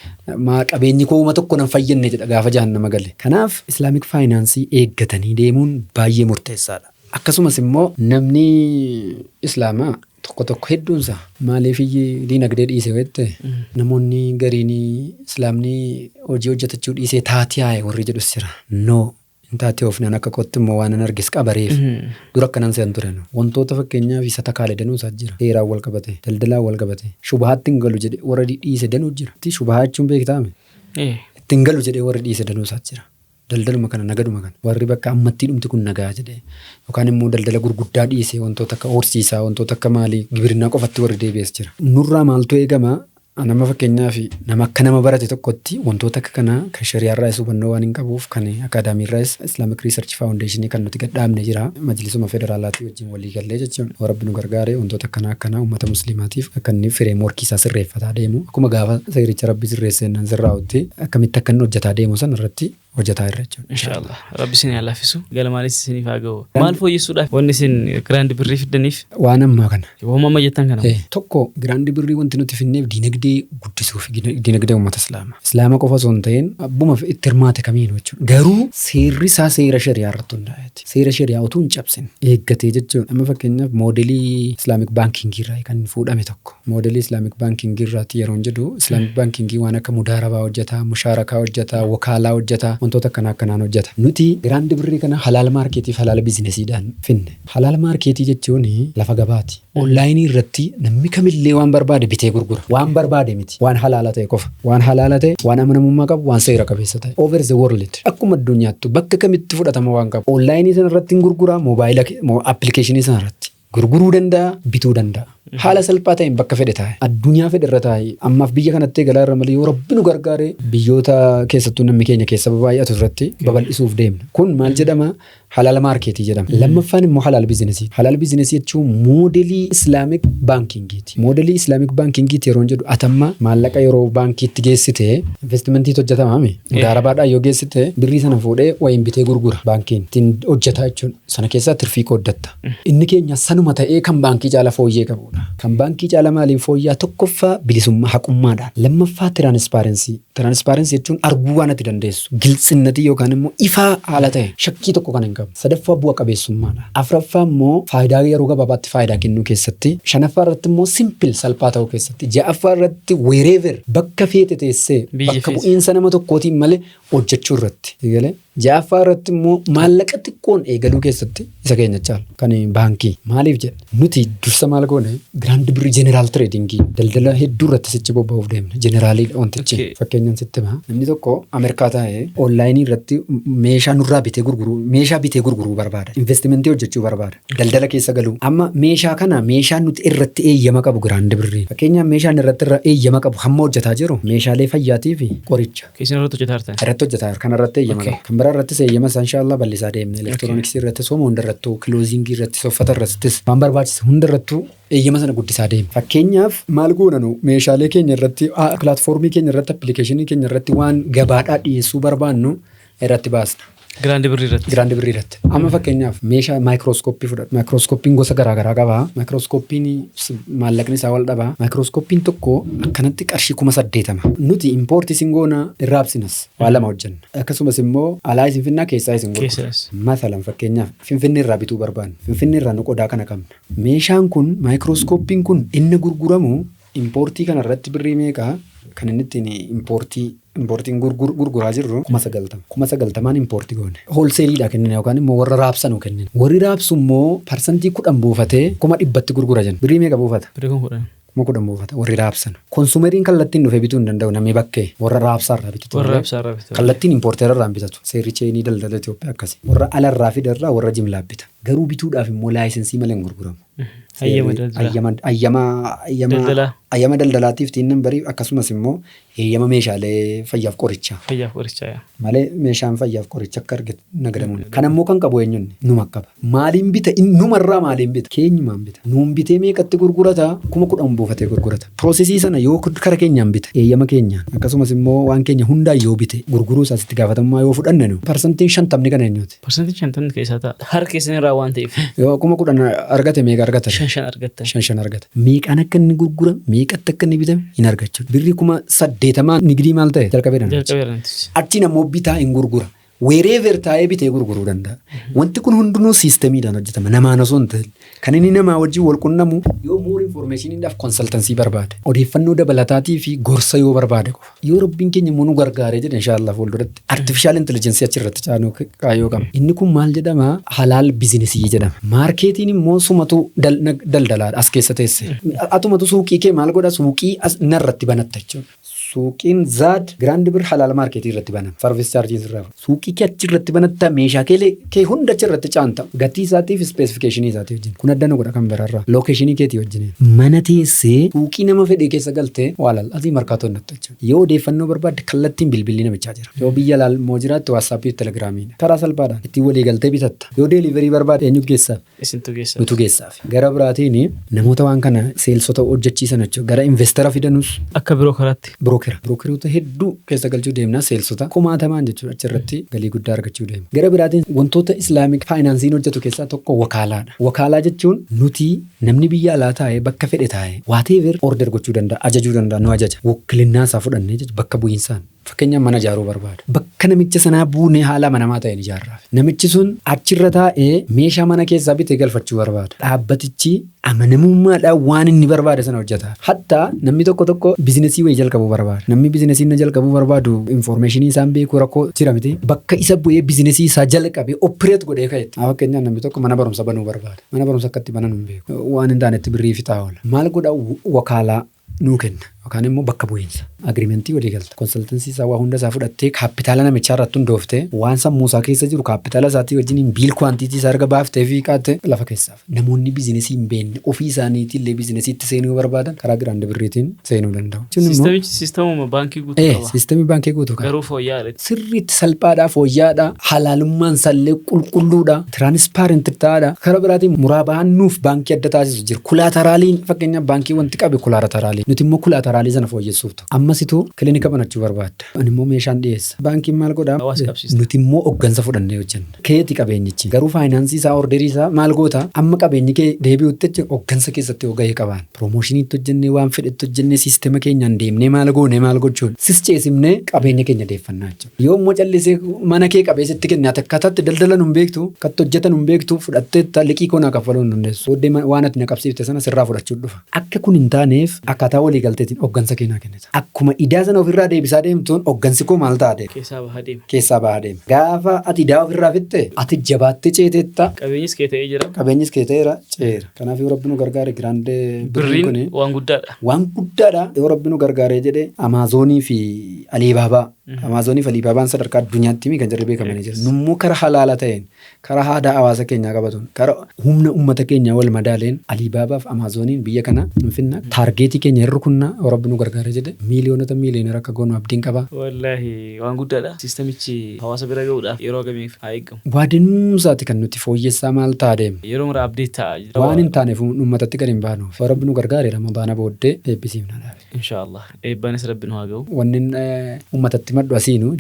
maa qabeenyi koo uma tokko nan fayyadne jedha gaafa jahannama gale. Kanaaf Islamic finance eeggatanii deemuun baay'ee murteessaadha. Akkasumas immoo namni Islaamaa tokko tokko hedduunsa maaliif diinagdee dhiise yoo jette namoonni gariin Islaamni hojii hojjetachuu dhiisee taatiyaa'e warri jedhus jira. No hin taatiyoofne akka kootti immoo waan an argis qabareef dura akkanan se'an ture. Wantoota fakkeenyaaf isa takaale danuu isaa jira. Seeraan wal qabate, daldalaan wal qabate, shubahaatti hin galu jedhe warra dhiise danuu jira. Shubahaa jechuun beektaame? Itti hin galu jedhee warri dhiise danuu isaa jira. Daldaluma kana nagaduma kana warri bakka ammattii dhumti kun nagaa jedhee yookaan immoo daldala gurguddaa dhiisee wantoota akka horsiisaa wantoota akka maalii gibirinnaa qofatti warri deebi'es jira. Nurraa maaltu eegama? Nama fakkeenyaaf nama akka nama barate tokkotti wantoota akka kanaa kan shari'aarraas hubannoo waan hin qabuuf kan akaadaamiirraas Islamic Research Foundation kan nuti gadhaabne jira. Majlisuma federaalaatii wajjin walii gallee jechuun Rabbi nu gargaare wantoota akkanaa akkanaa uummata musliimaatiif akka inni frameworkii isaa sirreeffataa deemu akkuma gaafa seericha Rabbi sirreesseennan sirraa'utti akkamitti akka inni hojjetaa deemu sana irratti hojjetaa irra jechuudha. Inshaallah. Rabbi isin haa laaffisu. Galmaanis isiniif haa ga'u. Maal fooyyessuudhaaf wanni isin Grand Birrii fiddaniif? Waan ammaa kana. Waanuma amma jettan kana. Tokko Grand Birrii wanti nuti finneef diinagdee guddisuuf diinagdee uummata Islaamaa. Islaama qofa osoo hin ta'in abbuma itti hirmaate kamiinuu jechuudha. Garuu seerri isaa seera shari'aa irratti hundaa'eeti. Seera shari'aa utuu hin cabsin eeggatee jechuudha. Amma fakkeenyaaf moodelii Islamic baankingii irraa kan fuudhame tokko. Moodelii Islamic baankingii irraati yeroon jedhu Islamic baankingii waan akka mudaarabaa hojjeta, mushaarakaa hojjeta, wakaalaa hojjeta, wantoota akkanaa akkanaan hojjeta. Nuti Grand Birrii kana halaal maarkeetiif halaala biizinesiidhaan finne. Halaal maarkeetii jechuun lafa gabaati. Onlaayinii irratti namni kamillee waan barbaade bitee gurgura. Waan barbaade miti. Waan halaala ta'e qofa. Waan halaala ta'e, waan amanamummaa qabu, waan seera qabeessa ta'e. Over the world. Akkuma addunyaattu bakka kamitti fudhatama waan qabu. Onlaayinii sana irratti hin gurgura, moobaayila appilikeeshinii sana irratti. Gurguruu danda'a, bituu danda'a. Haala salphaa ta'een bakka fedhe taa'e. Addunyaa fedhe irra taa'e. Ammaaf biyya kanatti eegalaa irra malee yoo Rabbi nu gargaare biyyoota keessattuu namni keenya keessa baay'atu irratti babal'isuuf deemna. Kun maal jedhama? Halal marketii jedhama. Lammaffaan immoo halal businessii. Halal businessii jechuun modelii Islamic bankingiiti. Modelii Islamic bankingiiti yeroo jedhu, atamma maallaqa yeroo baankiitti geessite investmentiitu hojjetamaami. Mudaarabaadhaan yoo geessite, birrii sana fuudhee wayiin bitee gurgura baankiin. Ittiin hojjetaa jechuudha. Sana keessaa tirfii qooddatta. Inni keenya sanuma ta'ee kan baankii caala fooyyee qabudha. Kan baankii caala maaliin fooyyaa? Tokkoffaa, bilisummaa haqummaadhaan. Lammaffaa, transparency. Transparency jechuun arguu waan ati dandeessu. Giltsinnatii yookaan immoo ifaa haala ta'e shakkii tokko kan hin qabne. Sadaffaa, bu'a qabeessummaadha. Afuraffaa immoo faayidaa yeroo gabaabaatti faayidaa kennuu keessatti. Shanaffaa irratti immoo simple, salphaa ta'uu keessatti. Ja'affaa irratti wherever, bakka feete teessee Biyya bakka feete. bu'iinsa nama tokkootiin malee hojjechuu irratti. Eegalee. Ja'affaa irratti immoo maallaqa xiqqoon eegaluu keessatti isa keenya caala. Kan baankii. Maaliif jedha? Nuti dursa maal goone? Grand Birr general tradingii daldala hedduu irratti sichi bobba'uuf deemna. Generalii wantichi. Fakkeenyaan sitti hima. Namni tokko Ameerikaa taa'ee onlineii irratti meeshaa nurraa bitee gurguruu, meeshaa bitee gurguruu barbaada. Investmentii hojjechuu barbaada. Daldala keessa galuu. Amma meeshaa kana, meeshaan nuti irratti eeyyama qabu Grand Birrii. Fakkeenyaaf, meeshaan irratti irra eeyyama qabu hamma hojjetaa jiru meeshaalee fayyaatii fi qoricha. Keessan irratti hojjetaa jirtan. Irratti hojjetaa jiru. Kana irratti eeyyama qaba. Kan biraa irrattis eeyyama isaa inshaallah bal'isaa deemna. Elektirooniksii irrattis, hooma hunda irrattuu, clothingii irrattis, uffata irrattis, waan barbaachisu hunda irrattuu eeyyama sana guddisaa deemna. Fakkeenyaaf, maal goona? Nu meeshaalee keenya irratti, platformii keenya irratti, applicationii keenya irratti waan gabaadhaa dhiyeessuu barbaannu irratti baasna. Grand Birrii irratti. Grand Birrii irratti. Amma fakkeenyaaf meeshaa maayikirooskooppii fudhadhu. Maayikirooskooppiin gosa garaa garaa qaba. Maayikirooskooppiin maallaqni isaa wal dhaba. Maayikirooskooppiin tokko akkanatti qarshii 80,000. Nuti importii isin goona, irraa absinas. Waa lama hojjenna. Akkasumas immoo alaa isin finnaa, keessaa isin gurgura. Keessaas. Masalan, fakkeenyaaf, Finfinnee irraa bituu barbaanna. Finfinnee irraa nu qodaa kana qabna. Meeshaan kun, maayikirooskooppiin kun, inni gurguramu importii kana irratti birrii meeqaa? Kan inni ittiin importiin gurguraa jirru 90,000. 90,000n importii goone. Wholesaleiidha kennina yookaan immoo warra raabsanu kennina. Warri raabsu immoo 10% buufatee 100,000tti gurgura jenna. Birrii meeqa buufata? Birrii 10,000. 10,000 buufata warri raabsan. Consumeriin kallattiin dhufee bituu hin danda'u, namni bakkee warra raabsaarraa bitatu. Warra malee raabsaarraa bitatu. kallattiin importera irraa hin bitatu. Seerri chainii daldala Itoophiyaa akkasi. Warra alarraa fidarraa, warra jimlaa bita. Garuu bituudhaaf immoo licensii malee hin gurguramu. Hayyama daldalaa. Hayyama Daldalaa. Hayyama daldalaatiif TIN numberii, akkasumas immoo heeyyama meeshaalee fayyaaf qorichaa. Fayyaaf qorichaa, yaa. Malee meeshaan fayyaaf qoricha akka argatu nagadamuun. Kan ammoo kan qabu eenyuun? Numa qaba. Maaliin bita? Numarraa maaliin bita? Keenyumaan bita. Nuun bitee meeqatti gurgurata? 10,000 buufatee gurgurata. Processii sana yoo kara keenyaan bite, eeyyama keenyaan, akkasumas immoo waan keenya hundaan yoo bite, gurguruu isaas itti gaafatamummaa yoo fudhanne, nu 50% kan eenyuti? 50% keessaa ta'a. Harka keessan irraa waan ta'eef. Yoo 10,000 argate, meeqa argata? Shan shan argattan. Shan shan argata. Meeqaan akka inni gurgurame, meeqatti akka inni bitame hin argachu. Birrii 80,000 nigdii maal ta'e jalqabeedha. Jalqabeera namtichi. Achiin ammoo bitaa hin gurgura. Wherever taa'ee bitee gurguruu danda'a. Wanti kun hundinuu systemiidhaan hojjetama. Namaan osoo hin ta'in. Kan inni namaa wajjin wal qunnamu yoo more informationiidhaaf consultancy barbaade. Odeeffannoo dabalataatii fi gorsa yoo barbaade qofa. Yoo Rabbiin keenya immoo nu gargaaree jedhe, inshaallah fuulduratti artificial intelligence achirratti caanuu kaayyoo qabna. Inni kun maal jedhama? Halaal businessii jedhama. Marketiin immoo sumatu daldalaadha as keessa teesse. Atumatu suuqii kee maal godha? Suuqii as narratti banatta jechuudha. Suuqiin Zaad Grand Birr Halaal Marketii irratti banama. Service chargeiin sirraa. Suuqii kee achi irratti banatta, meeshaa kee hunda achi irratti caanta. Gatii isaatiif specificationii isaatii wajjin. Kun adda nu godha kan biraarraa. Locationii keetii wajjin. Mana teessee suuqii nama fedhe keessa galtee waa laal. Asii markaatoo nattu jechuudha. Yoo odeeffannoo barbaadde, kallattiin bilbilli namichaa jira. Yoo biyya laal immoo jiraatte, WhatsAppii fi Telegramiidha. Karaa salphaadhaan ittiin walii galtee bitatta. Yoo delivery barbaadde, eenyu geessaaf? Isintu geessa. Nutu geessaaf. Gara biraatiin namoota waan kana salesota hojjechiisan jechuudha. Gara investara fidanus Akka brokeraatti. Brokera. Brokeroota hedduu keessa galchuu deemna, salesota kumaatamaan jechuudha, achirratti galii guddaa argachuu deemna. Gara biraatiin wantoota Islamic financeiin hojjetu keessaa tokko wakaalaadha. Wakaalaa jechuun nuti namni biyya alaa taa'ee, bakka fedhe taa'ee, whatever order gochuu danda'a, ajajuu danda'a, nu ajaja. Wakkilinnaa isaa fudhannee jechuudha, bakka bu'iinsaan. Fakkeenyaaf, mana ijaaruu barbaada. Bakka namicha sanaa buunee haala amanamaa ta'een ijaarraaf. Namichi sun achirra taa'ee meeshaa mana keessaa bitee galfachuu barbaada. Dhaabbatichi amanamummaadhaan waan inni barbaade sana hojjeta. Hatta namni tokko tokko businessii wayii jalqabuu barbaada. Namni businessii inni jalqabuu barbaadu informationii isaan beekuu rakkoo jira miti. Bakka isa bu'ee businessii isaa jalqabee operate godhee ka'etti. Fakkeenyaaf, namni tokko mana barumsa banuu barbaada. Mana barumsa akkatti banan hin beeku. Waan hin taanetti birrii fixaa oola. Maal godha? Wakaalaa nuu kenna. Yookaan immoo bakka bu'iinsa. Agreement walii galta. Consultancy isaa waa hunda isaa fudhattee kaapitaala namichaa irratti hundooftee waan sammuu isaa keessa jiru kaapitaala isaatii wajjin bill quantity isaa erga baaftee fi qaatte lafa keessaaf. Namoonni business hin beekne ofii isaaniitii illee businessiitti seenuu barbaadan karaa Grand Birriitiin seenuu danda'u. Systemichi systemuma baankii guutuu qaba. Systemii baankii guutuu qaba. Garuu fooyya'aadha. Sirriitti salphaadha, fooyya'aadha, halaalummaan sallee qulqulluudha, transparent ta'aadha. Karaa biraatiin muraabahaan nuuf baankii adda taasisu jira. Collateraliin, fakkeenyaaf, baankii wanti qabe collateralii. Nuti immoo collateralii sana fooyyessuuf ta'u. Ammasituu kilinika banachuu barbaadda. Ani immoo meeshaan dhiyeessa. Baankiin maal godhaa? Hawaasa qabsiista. Nuti immoo hoggansa fudhannee hojjenna. Keeti qabeenyichi. Garuu financeii isaa, orderii isaa maal goota? Amma qabeenyi kee deebi'utti jecha hoggansa keessatti yoo gahee qabaan. Promotioniitti hojjennee, waan fedhetti hojjennee, systema keenyaan deemnee maal goone maal gochuun sis ceesifnee qabeenya keenya deeffannaa jechuudha. Yoo immoo callisee mana kee qabee sitti kenne, ati akkaataatti daldalan hin beektu, akkatti hojjetan hin beektu, fudhattee liqii koo naa kaffaluu hin dandeessu. Booddee waan ati na qabsiifte sana sirraa fudhachuu dhufa. Akka kun hin taaneef akkaataa walii galteetiin hoggansa kee naa kennita. Akkuma idaa sana ofirraa deebisaa deemtuun hoggansi koo maal ta'a deema? Keessaa bahaa deema. Keessaa bahaa deema. Gaafa ati idaa ofirraa fixxe, ati jabaattee ceeteetta. Qabeenyis kee ta'ee jira. Qabeenyis kee ta'eera, ceera. Kanaaf yoo Rabbi nu gargaare Grand Birriin kun Birriin waan guddaadha. waan guddaadha. Yoo Rabbi nu gargaaree jedhe Amazonii fi Alibaabaa. Amazonii fi Alibaabaan sadarkaa addunyaatti kan jarri beekamanii jiru. Nummoo karaa halaala ta'een, karaa aadaa hawaasa keenyaa qabatuun, karaa humna uummata keenyaa wal madaaleen Alibaabaa fi Amazoniin biyya kana Finfinna targetii keenya irra kunna, yoo Rabbi nu gargaaree jedhe miiliyoonota miiliyoonera akka goonu abdiin qaba. Wallaahi waan guddaadha. Systemichi hawaasa bira gahuudhaaf yeroo hagamiif haa eegamu? Waadinumsaati kan nuti fooyyessaa maal ta'a deemna. Yeroo mara update ta'a jira. Waan hin taaneef uummatatti gadi hin baanuuf. Yoo Rabbi nu gargaare Ramadaana booddee eebbisiifna dhaabe. Inshaallah. Eebbaanis Rabbi nu haa gahu. Wanni uummatatti maddu asiinu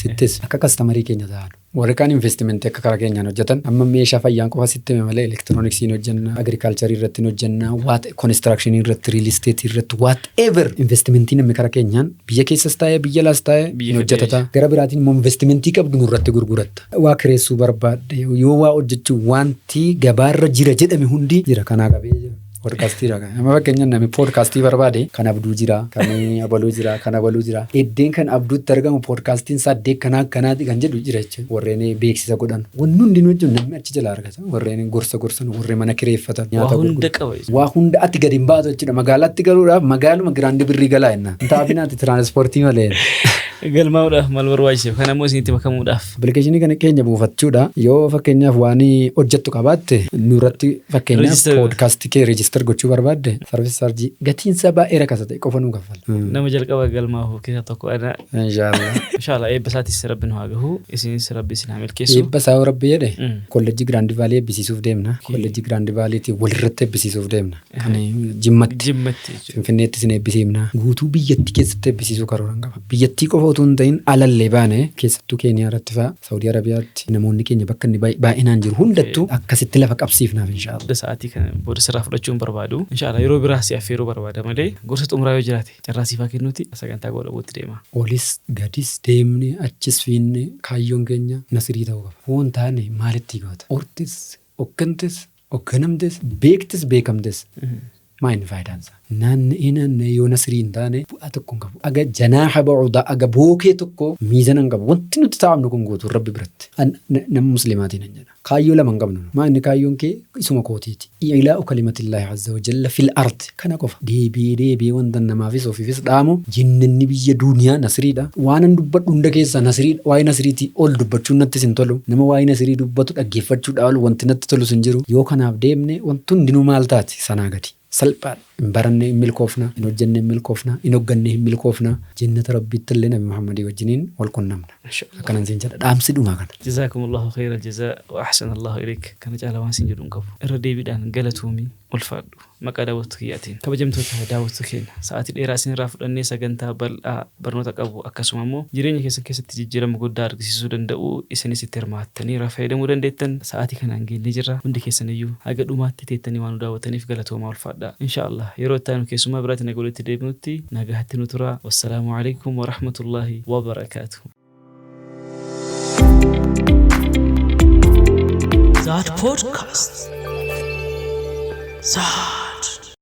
sittis akka customerii keenya ta'an. Warri kaan investmentii akka karaa keenyaan hojjetan, amma meeshaa fayyaan qofa sitti hime malee electronicsii hojjenna, agricultureii irratti hojjenna, waat constructionii irratti, real estateii irratti, whatever investmentii namni karaa keenyaan biyya keessas taa'ee biyya alaas taa'ee Biyya ni hojjetata. Gara biraatiin immoo investmentii qabdu nurratti gurguratta. Waa kireessuu barbaadde, yoo waa hojjechuu, wanti gabaarra jira jedhame hundi jira kanaa qabee jira. Podcastiidha. Amma fakkeenyaaf namni podcastii barbaade kan Abduu jira, kan Abaluu jira, kan Abaluu jira. Eddeen kan Abduutti argamu podcastiin isaa addee akkanaa akkanaati kan jedhu jira jechuudha. Warreen beeksisa godhan. Wanni hundinuu jechuun namni achi jala argata. Warreen gorsa gorsan, warreen mana kireeffatan. Waa nyaata hunda gurguran. qaba jechuudha. Waa hunda ati gadi hin baatu jechuudha. Magaalaatti galuudhaaf magaaluma Grand Birrii galaa jenna. Taabinaati transportii malee. Galmaa'uudhaaf maal barbaachise? Kan ammoo isinitti makamuudhaaf. Applicationii kana keenya buufachuudha. Yoo fakkeenyaaf waan hojjettu qabaatte nurratti, fakkeenyaaf Register. podcastii kee register gochuu barbaadde, service chargeii gatiin isaa baay'ee rakasa ta'e qofa nuu kaffala. Nama jalqaba galmaa'uuf keessaa tokko ana. Inshaallah. Inshaallah eebba isaatis Rabbi nu haa gahu. Isinis Rabbi isin haa milkeessu. Eebba isaa yoo Rabbi jedhe kolleejjii Grand Valley eebbisiisuuf deemna. Kolleejjii Grand Valleyiitiin walirratti eebbisiisuuf deemna. Kan Jimmatti. Jimmatti jechuudha. Finfinneetti isin eebbisiifna. Guutuu biyyattii keessatti eebbisiisuu karooran qaba. Biyyattii qofa utuu hin ta'in alallee baane, keessattuu Keeniyaa irratti fa'a, Saawudii Arabiyaatti namoonni keenya bakka inni baay'inaan jiru hundattuu akkasitti lafa qabsiifnaaf inshaallah. Booda sa'aatii kana booda sirraa fudhachuu hin barbaadu. Inshaallah yeroo biraa si affeeruu barbaada malee gorsa xumuraa yoo jiraate carraa siifaa kennuuti sagantaa godhabuutti deema. Olis gadis deemne, achis fiinne, kaayyoon keenya nasirii ta'uu qaba. Foon taane maalitti goota? Ortis, hoggantes, hogganamtes, beektes, beekamtes. Maa inni faayidaan isaa? Naanna'ee naanna'ee yoo nasirii hin taane bu'aa tokko hin qabu. Aga janaaha ba'uudaa, aga bookee tokko miizana hin qabu. Wanti nuti taa'amnu kun guutuu Rabbi biratti. Nama muslimaatiin hin jedha. Kaayyoo lama hin qabnu. Maa inni kaayyoon kee isuma kootiiti. I'laa'u kalimatillaahi azza wa jalla fil ardi. Kana qofa. Deebi'ee deebi'ee wanta namaafis ofiifis dhaamu jinnanni biyya duuniyaa nasiriidha. Waanan dubbadhu hunda keessaa nasiriidha. Waa'ee nasiriitii ol dubbachuun nattis hin tolu. Nama waa'ee nasirii dubbatu dhaggeeffachuudhaa ol wanti natti tolus hin jiru. Yoo kanaaf deemne wanti hundinuu maal taati sanaa gadi. Salphaadha. Hin baranne hin milkoofna, hin hojjenne hin milkoofna, hin hogganne hin milkoofna. Jannata Rabbiitti illee Nabi Muhammadii wajjiniin wal qunnamna. Akkanan siin jedha. Dhaamsi dhumaa kana. جزاكم الله خير الجزاء وأحسن الله إليك. Kana caala waan siin jedhu hin qabu. Irra deebiidhaan galatoomii, ulfaadhu. Maqaa daawwattoota kiyyaatiin. Kabajamtoota daawwattoota keenya, sa'aatii dheeraa isinirraa fudhannee sagantaa bal'aa barnoota qabu, akkasuma immoo jireenya keessan keessatti jijjiirama guddaa argisiisuu danda'u, isinis itti hirmaattanii irraa fayyadamuu dandeettan sa'aatii kanaan geennee jirra. Hundi keessan iyyuu haga dhumaatti teettanii waan nu daawwattaniif galatoomaa, ulfaadha. Inshaallah yeroo itti aanu keessummaa biraatiin naga walitti deebinutti nagaatti nu tura. والسلام عليكم ورحمة الله وبركاته. That podcast. Zad.